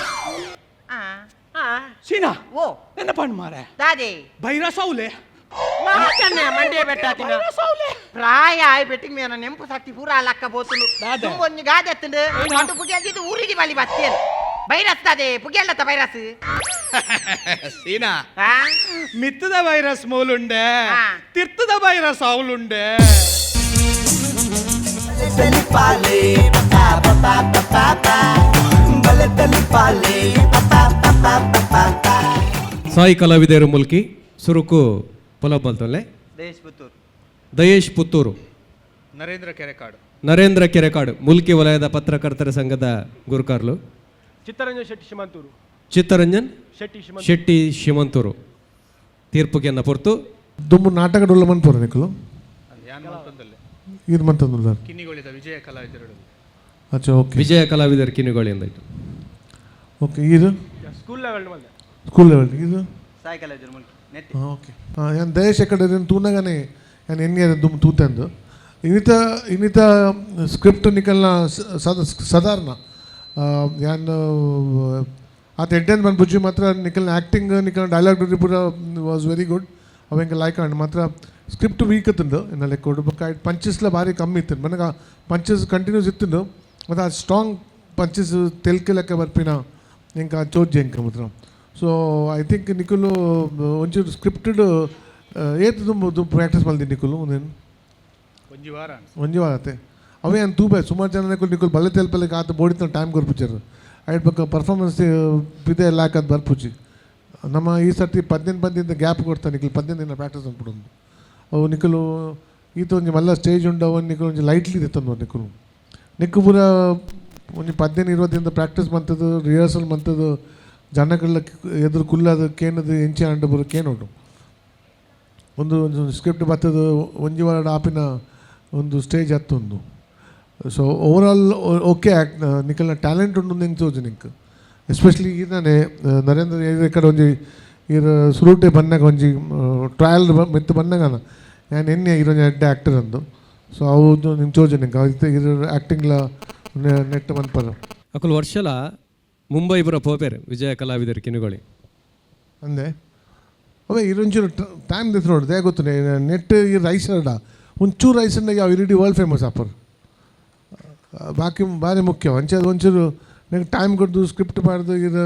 ಸೀನಾ. ಓ. ನನ್ನ ಪಣ್ ಮಾರೆ. ದಾದೆ? ಬೈರಸ್ ಅವಲೆ. ಮಾಚನ್ನೆ ಮಂಡ್ಯ ಬೆಟ್ಟಾತಿನ. ಪ್ರಾಯ ಆಯ್ ಬೆಟ್ಟಿಗೆ ಮೇನ ನೆಂಪು ಸಕ್ತಿ ಪೂರ ಲಕ್ಕ ಬೋತುಲು. ದಾದೆ? ತುಂಬ ಒಂಜಿ ಗಾದೆ ಎತ್ತುಂಡು ಮಂಡು ಪುಗೆಲ್ದಿದ್ದು ಊರಿಗೆ ಬಲಿ ಬತ್ತೇನು ಬೈರಸ್ ದಾದೆ ಪುಗೆಲ್ಲತ್ತ ಬೈರಸ್? ಸೀನಾ. ಆ? ಮಿತ್ತದ ವೈರಸ್ ಮೂಲುಂಡೆ. ತಿರ್ತದ ವೈರಸ್ ಅವಲುಂಡೆ. తెలిపాలే పా పా పా పా, బల తెలిపాలే పా పా పా పా పా. ಸಾಯಿ ಕಲಾವಿದರು ಮುಲ್ಕಿ, ಸುರುಕು ಪೊಲಬ್ ಮಲ್ತೊಲ್ಲೆ. ದೇಶ್ ಪುತ್ತೂರು. ದಯೇಶ್ ಪುತ್ತೂರು. ನರೇಂದ್ರ ಕೆರೆಕಾಡು. ನರೇಂದ್ರ ಕೆರೆಕಾಡು, ಮುಲ್ಕಿ ವಲಯದ ಪತ್ರಕರ್ತರ ಸಂಘದ ಗುರುಕಾರ್ಲು. ಚಿತ್ತರಂಜನ್ ಶೆಟ್ಟಿ ಶಿಮಂತೂರು. ಚಿತ್ತರಂಜನ್ ಶೆಟ್ಟಿ ಶಿಮಂತೂರು. ಶೆಟ್ಟಿ ಶಿಮಂತೂರು. ತೀರ್ಪುಗೆನ್ನ ಪೊರ್ತು. ದುಂಬು ನಾಟಕ ಡೊಲ್ಲ ಮನ್ಪುರ ನಿಕುಲು? ಇದು ಮಂತಂದುಲ್ಲ. ಕಿನ್ನಿಗೋಳಿದ ವಿಜಯ ಕಲಾವಿದರು. ಅಚ್ಚಾ, ಓಕೆ. ವಿಜಯ ಕಲಾವಿದರು ಕಿನ್ನಿಗೋಳಿ ಅಂದಾಯ್ತು. ಓಕೆ, ಇದು ಸ್ಕೂಲ್ ಲೆವೆಲ್ ಮಲ್ದೆ. ಸ್ಕೂಲ್ ಲೆವೆಲ್ ಇದು. ಸಾಯಿ ಕಲಾವಿದರು ಮುಲ್ಕಿ ನೆತ್ತಿ. ಹಾಂ, ಓಕೆ. ಹಾಂ, ಯಾನ್ ದಯೇಶ್ ಕಡೆ ತೂನಗನೆ ಯಾನ್ ಎನ್ನಿಯರ್ ದುಂಬು ತೂತೆಂದು. ಇನ್ನಿತ ಇನ್ನಿತ ಸ್ಕ್ರಿಪ್ಟ್ ನಿಕಲ್ನ ಸದ ಸಾಧಾರಣ ಯಾನ್ ಆತ ಎಡ್ಡೆನ್ ಬಂದು ಬುಜ್ಜಿ. ಮಾತ್ರ ನಿಕಲ್ನ ಆ್ಯಕ್ಟಿಂಗ್, ನಿಕಲ್ನ ಡೈಲಾಗ್ ಪೂರ ವಾಸ್ ವೆರಿ ಗುಡ್. ಅವ ಎಂಕ ಲೈಕ್ ಆಂಡ್. ಮಾತ್ರ ಸ್ಕ್ರಿಪ್ಟ್ ವೀಕ್ ಇತ್ತುಂಡು ಎನ್ನ ಲೆಕ್ಕೋಡು. ಬೊಕ್ಕ ಪಂಚಸ್ಲ ಭಾರಿ ಕಮ್ಮಿ ಇತ್ತು ನನಗೆ. ಪಂಚಸ್ ಕಂಟಿನ್ಯೂಸ್ ಇತ್ತುಂಡು ಮತ್ತು ಆ ಸ್ಟ್ರಾಂಗ್ ಪಂಚಸ್ ತೆಲ್ಕೆ ಲೆಕ್ಕ ಬರ್ಪಿನ ಎಂಕ ಚೋಜ್ಜಿ ಎಂಕ ಮಾತ್ರ. ಸೊ I think ನಿಕುಲು ಒಂಚೂರು ಸ್ಕ್ರಿಪ್ಟೆಡ್ ಏತ್ ದುಂಬು ದುಂಬು ಪ್ರಾಕ್ಟೀಸ್ ಮಲ್ದಿ ನಿಕುಲು ಒಂದೇನು? ಒಂಜಿ ವಾರ. ಒಂಜಿ ವಾರ ಆತೆ. ಅವೇ ಏನು ತೂಬೆ ಸುಮಾರು ಜನ ನಿಕುಲು ನಿಕುಲು ಬಲ್ಲೆ ತೆಲ್ಪಲೆಗ್ ಆತ ಬೋಡಿತ ಟೈಮ್ ಕೊರ್ಪುಚೆರ್. ಐಟ್ ಬೊಕ್ಕ ಪರ್ಫಾರ್ಮೆನ್ಸ್ ಪಿದೆ ಲ್ಯಾಕ್ ಅದು ಬರ್ಪುಜಿ. ನಮ್ಮ ಈ ಸರ್ತಿ 15 ಪದಿನ ಗ್ಯಾಪ್ ಕೊಡ್ತಾ ನಿಕುಲು 15 ದಿನ ಪ್ರಾಕ್ಟೀಸ್ ಮಲ್ಪೊಡೊಂದು. ಅವು ನಿಕುಲು ಈತ ಒಂಜಿ ಮಲ್ಲ ಸ್ಟೇಜ್ ಉಂಡು, ಅವು ನಿಕುಲು ಒಂಜಿ ಲೈಟ್ಲಿ ದೆತ್ತೊಂದು. ನಿಕುಲು ನಿಕ್ಕು ಪೂರ ಒಂಜಿ 15 20 ದಿನದ ಪ್ರಾಕ್ಟೀಸ್ ಮಂತದ್ದು, ರಿಹರ್ಸಲ್ ಮಂತದ್ದು, ಜನಗಳ ಎದುರು ಕುಲ್ಲದು ಕೇನದು ಎಂಚಿ ಆಂಡ ಪೂರ ಕೇನೋಡು. ಒಂದು ಒಂದು ಸ್ಕ್ರಿಪ್ಟ್ ಬತ್ತದು ಒಂಜಿ ವಾರ ಆಪಿನ ಒಂದು ಸ್ಟೇಜ್ ಹತ್ತೊಂದು. ಸೊ ಓವರ್ ಆಲ್ ಓಕೆ, ನಿಕಲ್ನ ಟ್ಯಾಲೆಂಟ್ ಉಂಡು ಎಂಕ್ ತೋಜು ನಿಂಕ್. ಎಸ್ಪೆಷಲಿ ಈತನೇ ನರೇಂದ್ರ ಈ ಕಡೆ ಒಂಜಿ ಈರ್ ಸುರುಟೆ ಬನ್ನಾಗ ಒಂಜಿ ಟ್ರಯಲ್ ಮಿತ್ತು ಬನ್ನಾಗ ಯಾನ್ ಎನ್ನೆ ಈರೊಂಜಿ ಎಡ್ಡೆ ಆ್ಯಕ್ಟರ್ ಅಂದು. ಸೊ ಅವು ನಿಂಗೆ ತೋಜು ನಿಂಕ್ ಇತ್ತೆ ಈರ್ ಆ್ಯಕ್ಟಿಂಗ್ಲ ನೆಟ್ ಮನ್ಪರ. ಅಕುಲು ವರ್ಷಲ ಮುಂಬೈ ಪುರ ಪೋಪೇರು ವಿಜಯ ಕಲಾವಿದರು ಕಿನ್ನಿಗೋಳಿ. ಅಂದೆ ಅವೇ ಇರೊಂಚೂರು ಟೈಮ್ ದೆತ್ತ್ ನೋಡು they ಗೊತ್ತು. ನೆಟ್ ಈ ರೈಸ್ ಅಡ ಒಂಚೂರು ರೈಸ್ ಯಾವ ಇಡೀ ವರ್ಲ್ಡ್ ಫೇಮಸ್ ಆಪರ್. ಬಾಕಿ ಭಾರಿ ಮುಖ್ಯ ಅಂಚೆ ಅದು ಒಂಚೂರು ನಂಗೆ ಟೈಮ್ ಕೊಡ್ದು ಸ್ಕ್ರಿಪ್ಟ್ ಪಾಡ್ದು ಇದು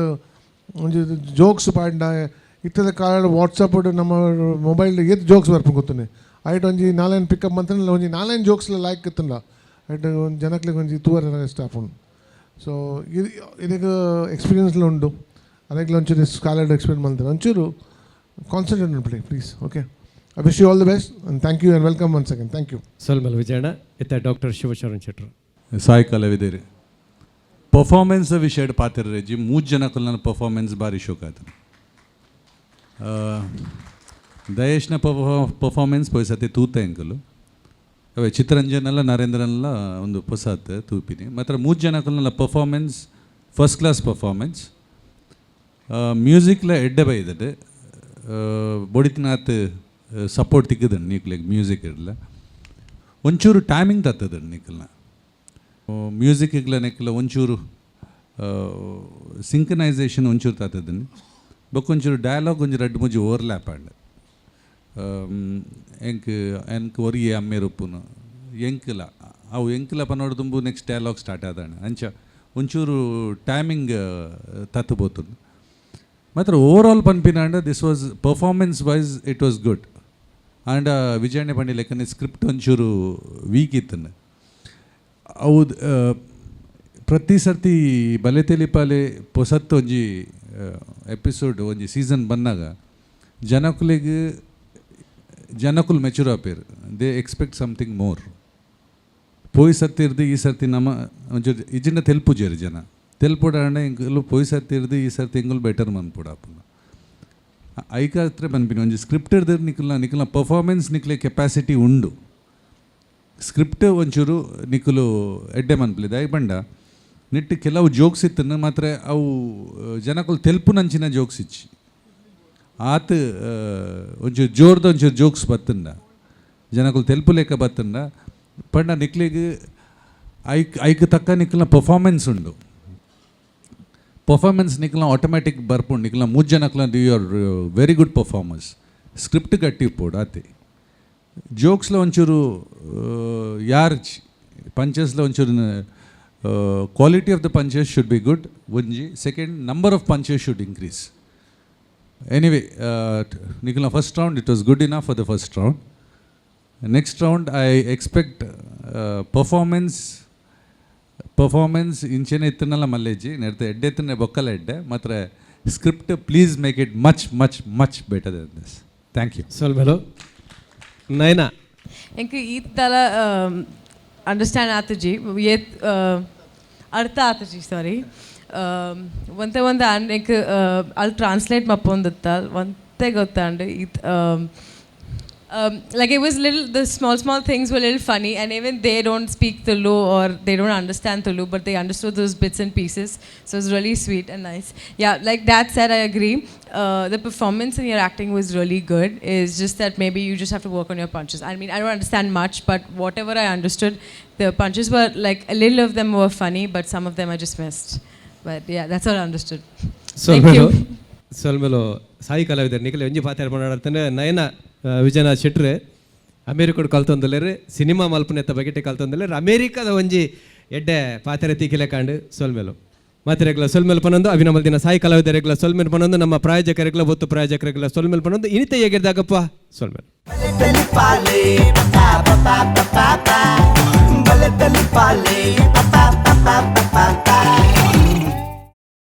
ಒಂಜಿ ಜೋಕ್ಸ್ ಪಾಡ್ನ. ಇತ್ತದ ಕಾಲ ವಾಟ್ಸಪ್ ನಮ್ಮ ಮೊಬೈಲ್ ಏತ್ ಜೋಕ್ಸ್ ಬರ್ಪು ಗೊತ್ತುನೆ. ಐಟ್ ಒಂಜಿ ನಾಲೈನ್ ಪಿಕಪ್ ಮಂತ್ರೆ ಒಂಜಿ ನಾಲೈನ್ ಜೋಕ್ಸ್ ಲೈಕ್ ಇತ್ತುಂಡ ಐಟ್ ಒಂಜಿ ಜನಕ್ಲೆಗ್ ಒಂಜಿ ತೂವರೆ ಇಷ್ಟ ಆಪುಂಡು. ಸೊ ಇದು ಇದಕ್ಕೆ ಎಕ್ಸ್ಪೀರಿಯನ್ಸ್ಲ ಉಂಡು. ಅದಕ್ಕೆ ಒಂಚೂರು ಸ್ಕಾಲರ್ಡ್ ಎಕ್ಸ್ಪೀರಿಯನ್ಸ್ ಮಲ್ತಾರೆ. ಒಂಚೂರು concentrate ಮಲ್ಪಲೆ please. Okay, I wish you all the best and thank you and welcome once again. Thank you. ಸೊಲ್ಮೆಲ್ Vijayanna. ಇತ್ತ ಡಾಕ್ಟರ್ ಶಿವಶರಣ್ ಶೆಟ್ಟರು. ಸಾಯಿ ಕಲಾವಿದೇರಿ ಪರ್ಫಾರ್ಮೆನ್ಸ್ ವಿಷಯಡ್ ಪಾತೆರ್ರೆಜಿ. ಮೂರು ಜನ ನನ್ನ ಪರ್ಫಾರ್ಮೆನ್ಸ್ ಭಾರಿ ಶೋಕ ಆತ. ದಯೇಶ್ನ ಪರ್ಫಾರ್ಮೆನ್ಸ್ ಪೋಯ್ ಸತಿ ತೂತ ಎಂಕಲು. ಅವೇ ಚಿತ್ತರಂಜನ್ ಅಲ್ಲ, ನರೇಂದ್ರನ್ಲ ಒಂದು ಪೊಸಾತ್ ತೂಪಿನಿ. ಮಾತ್ರ ಮೂರು ಜನ ನನ್ನ ಪರ್ಫಾರ್ಮೆನ್ಸ್ ಫಸ್ಟ್ ಕ್ಲಾಸ್ ಪರ್ಫಾರ್ಮೆನ್ಸ್. ಮ್ಯೂಸಿಕ್ಲ ಎಡ್ಡೆ ಬೈದಡ್. ಬೊಡಿತಿನಾಥ್ ಸಪೋರ್ಟ್ ತಿಕ್ಕದನ್ ನೀಕ್ಲೆಗ್ ಮ್ಯೂಸಿಕ್ ಇರಲ್ಲ. ಒಂಚೂರು ಟೈಮಿಂಗ್ ತತ್ತದ ನಿಕಲ್ನ ಮ್ಯೂಸಿಕ್ಗ್ಲ ನೆಕ್ಕಲ ಒಂಚೂರು ಸಿಂಕನೈಸೇಷನ್ ಒಂಚೂರು ತತ್ತದನಿ. ಬೊಕ್ಕ ಒಂಚೂರು ಡಯಲಾಗ್ ಒಂಜಿ ರಡ್ಡ್ ಮೂಜಿ ಓವರ್ಲ್ಯಾಪ್ ಆಂಡ್. ಎಂಕ್ ಎಂಕ್ ಒರಿಯೆ ಅಮ್ಮೆರ್ ಉಪ್ಪುನು ಎಂಕ್ಲ ಅವು ಎಂಕ್ಲ ಪನೋಡು ದುಂಬು ನೆಕ್ಸ್ಟ್ ಡಯಲಾಗ್ ಸ್ಟಾರ್ಟ್ ಆದಾಣ ಅಂಚ ಒಂಚೂರು ಟೈಮಿಂಗ್ ತತ್ತು ಪೋತುಂಡು. ಮಾತ್ರ ಓವರ್ ಆಲ್ ಪನ್ಪಿನಾಂಡ this was performance wise it was good. And ವಿಜಯಣ್ಣ ಪಂಡಿ ಲೆಕ್ಕನೆ ಸ್ಕ್ರಿಪ್ಟ್ ಒಂಚೂರು ವೀಕ್ ಇತ್ತಂದು. ಅವು ಪ್ರತಿ ಸರ್ತಿ ಬಲೆ ತೆಲಿಪಾಲೆ ಪೊಸತ್ತು ಒಂಜಿ ಎಪಿಸೋಡ್ ಒಂಜಿ ಸೀಸನ್ ಬಂದಾಗ ಜನಕುಲೆಗ್ ಜನಕುಲು mature ಆಪೇರು, they expect something more. ಪೋಯಿ ಸರ್ತಿರ್ದು ಈ ಸರ್ತಿ ನಮ್ಮ ಒಂಚೂರು ಇಜ್ಜಿಂಡ ತೆಲ್ಪುಜೆರ್ ಜನ ತೆಲ್ಪುಡಾಂಡ ಎಂಕುಲು ಪೋಯಿ ಸರ್ತಿರ್ದು ಈ ಸರ್ತಿ ಎಂಕುಲು ಬೆಟರ್ ಮನ್ಪುಡಾಪುನ ಐಕಾತ್ರೆ ಪನ್ಪಿನ ಒಂಜಿ ಸ್ಕ್ರಿಪ್ಟ್ ಇರ್ದು ನಿಕಲ್ನ ನಿಕಲ್ನ ಪರ್ಫಾರ್ಮೆನ್ಸ್ ನಿಕ್ಲೆ ಕೆಪಾಸಿಟಿ ಉಂಡು. ಸ್ಕ್ರಿಪ್ಟ್ ಒಂಚೂರು ನಿಕುಲು ಎಡ್ಡೆ ಮನ್ಪುಲೆ. ದಾಯೆ ಪಂಡ ನಿಟ್ಟು ಕೆಲವು ಜೋಕ್ಸ್ ಇತ್ತನ್ನು ಮಾತ್ರ ಅವು ಜನಕುಲು ತೆಲ್ಪುನಂಚಿನ ಜೋಕ್ಸ್ ಇಚ್ಚಿ ಆತ್ ಒಂಚೂರು ಜೋರ್ದ ಒಂಚೂರು ಜೋಕ್ಸ್ ಬತ್ತಂಡ ಜನಕುಲು ತೆಲ್ಪು ಲೆಕ್ಕ ಬತ್ತಂಡ ಪಂಡ ನಿಕ್ಲೆಗ್ ಐಕ್ ಐಕ್ ತಕ್ಕ ನಿಕ್ಲ್ನ ಪರ್ಫಾರ್ಮೆನ್ಸ್ ಉಂಡು. ಪರ್ಫಾರ್ಮೆನ್ಸ್ ನಿಕ್ಲ್ನ ಆಟೋಮ್ಯಾಟಿಕ್ ಬರ್ಪುಂಡು. ನಿಕ್ಲ್ನ ಮೂರು ಜನಕ್ಲ you are very good performers. Script ಗಟ್ಟಿ ಇಪ್ಪೋಡು ಆತೆ. ಜೋಕ್ಸ್ಲ ಒಂಚೂರು ಯಾರ್ ಪಂಚಸ್ಲ ಒಂಚೂರು quality of the punches should be good ಒಂಜಿ, second number of punches should increase. Anyway, ನಿಖಿಲ್ನ first round it was good enough for the first round. Next round I expect performance ಇಂಚೆನೆ ಇತ್ತನಲ್ಲ ಮಲ್ಲೇಜಿ ನೆಡ್ತ ಎಡ್ಡೆ ಎತ್ತನೆ ಬೊಕ್ಕಲ ಎಡ್ಡೆ ಮಾತ್ರ script please make it much much much better than this. Thank you. ಸೊಲ್ಮೆಲು ನಯನ. ಎಂಕ್ ಈ ತರ understand ಆತುಜಿ, ಏತ್ ಅರ್ಥ ಆತುಜಿ, ಸಾರಿ. ಒಂತೆ ಒಂತೆ ಆಂಡ್ ಎಂಕ್ ಅಲ್ಲಿ ಟ್ರಾನ್ಸ್ಲೇಟ್ ಮಪ್ಪೊಂದಿತ್ತ ಒಂತೆ ಗೊತ್ತಾಂಡ್ ಈತ್. Like it was little, the small small things were little funny, and even they don't speak Tulu or they don't understand Tulu, but they understood those bits and pieces, so it's really sweet and nice. Yeah, like that said, I agree, the performance and your acting was really good. It's just that maybe you just have to work on your punches. I mean, I don't understand much, but whatever I understood, the punches were like, a little of them were funny, but some of them I just missed. But yeah, that's all I understood. Thank ಸೊಲ್ಮೆಲು you. ಸೊಲ್ಮೆಲು ಸಾಯಿ ಕಲಾವಿದರು ನಿಖಿಲ್ ಒಂಜಿ ಪಾತ್ರ ಮಾತಾಡ್ತಾನೆ. ನಯನ Vijaynath ಶೆಟ್ರೆ ಅಮೇರಿಕಡ್ ಕಲ್ತೊಂದುಲ್ಲೆರ್, cinema ಮಲ್ಪನೆತ್ತ ಬಗೆಟೆ ಕಲ್ತೊಂದುಲ್ಲೆರ್, ಅಮೇರಿಕಾದ ಒಂಜಿ ಎಡ್ಡೆ ಪಾತ್ರ ತೀಕಿಲೆ ಕಾಂಡು. ಸೊಲ್ಮೆಲು ಮಾತೆರೆಗ್ಲ ಸೊಲ್ಮೆಲ್ ಪನೊಂದು, ಅಭಿನಮಲ್ ದಿನ ಸಾಯಿ ಕಲಾವಿದರೆಗ್ಲ ಸೊಲ್ಮೆಲ್ ಪನೊಂದು, ನಮ್ಮ ಪ್ರಾಯೋಜಕರಿಗ್ಲ ಒತ್ತು ಪ್ರಾಯೋಜಕರಿಗ್ಲ ಸೊಲ್ಮೆಲ್ ಪನೊಂದು, ಇನಿತ ಹೇಗಿದ್ದಾಗಪ್ಪ ಸೊಲ್ಮೆಲ್. ತೆಲಿಪಾಲೆ ಪಾ ಪಾ ಪಾ ಪಾ ಪಾ, ಬಲೆ ತೆಲಿಪಾಲೆ ಪಾ ಪಾ ಪಾ ಪಾ ಪಾ.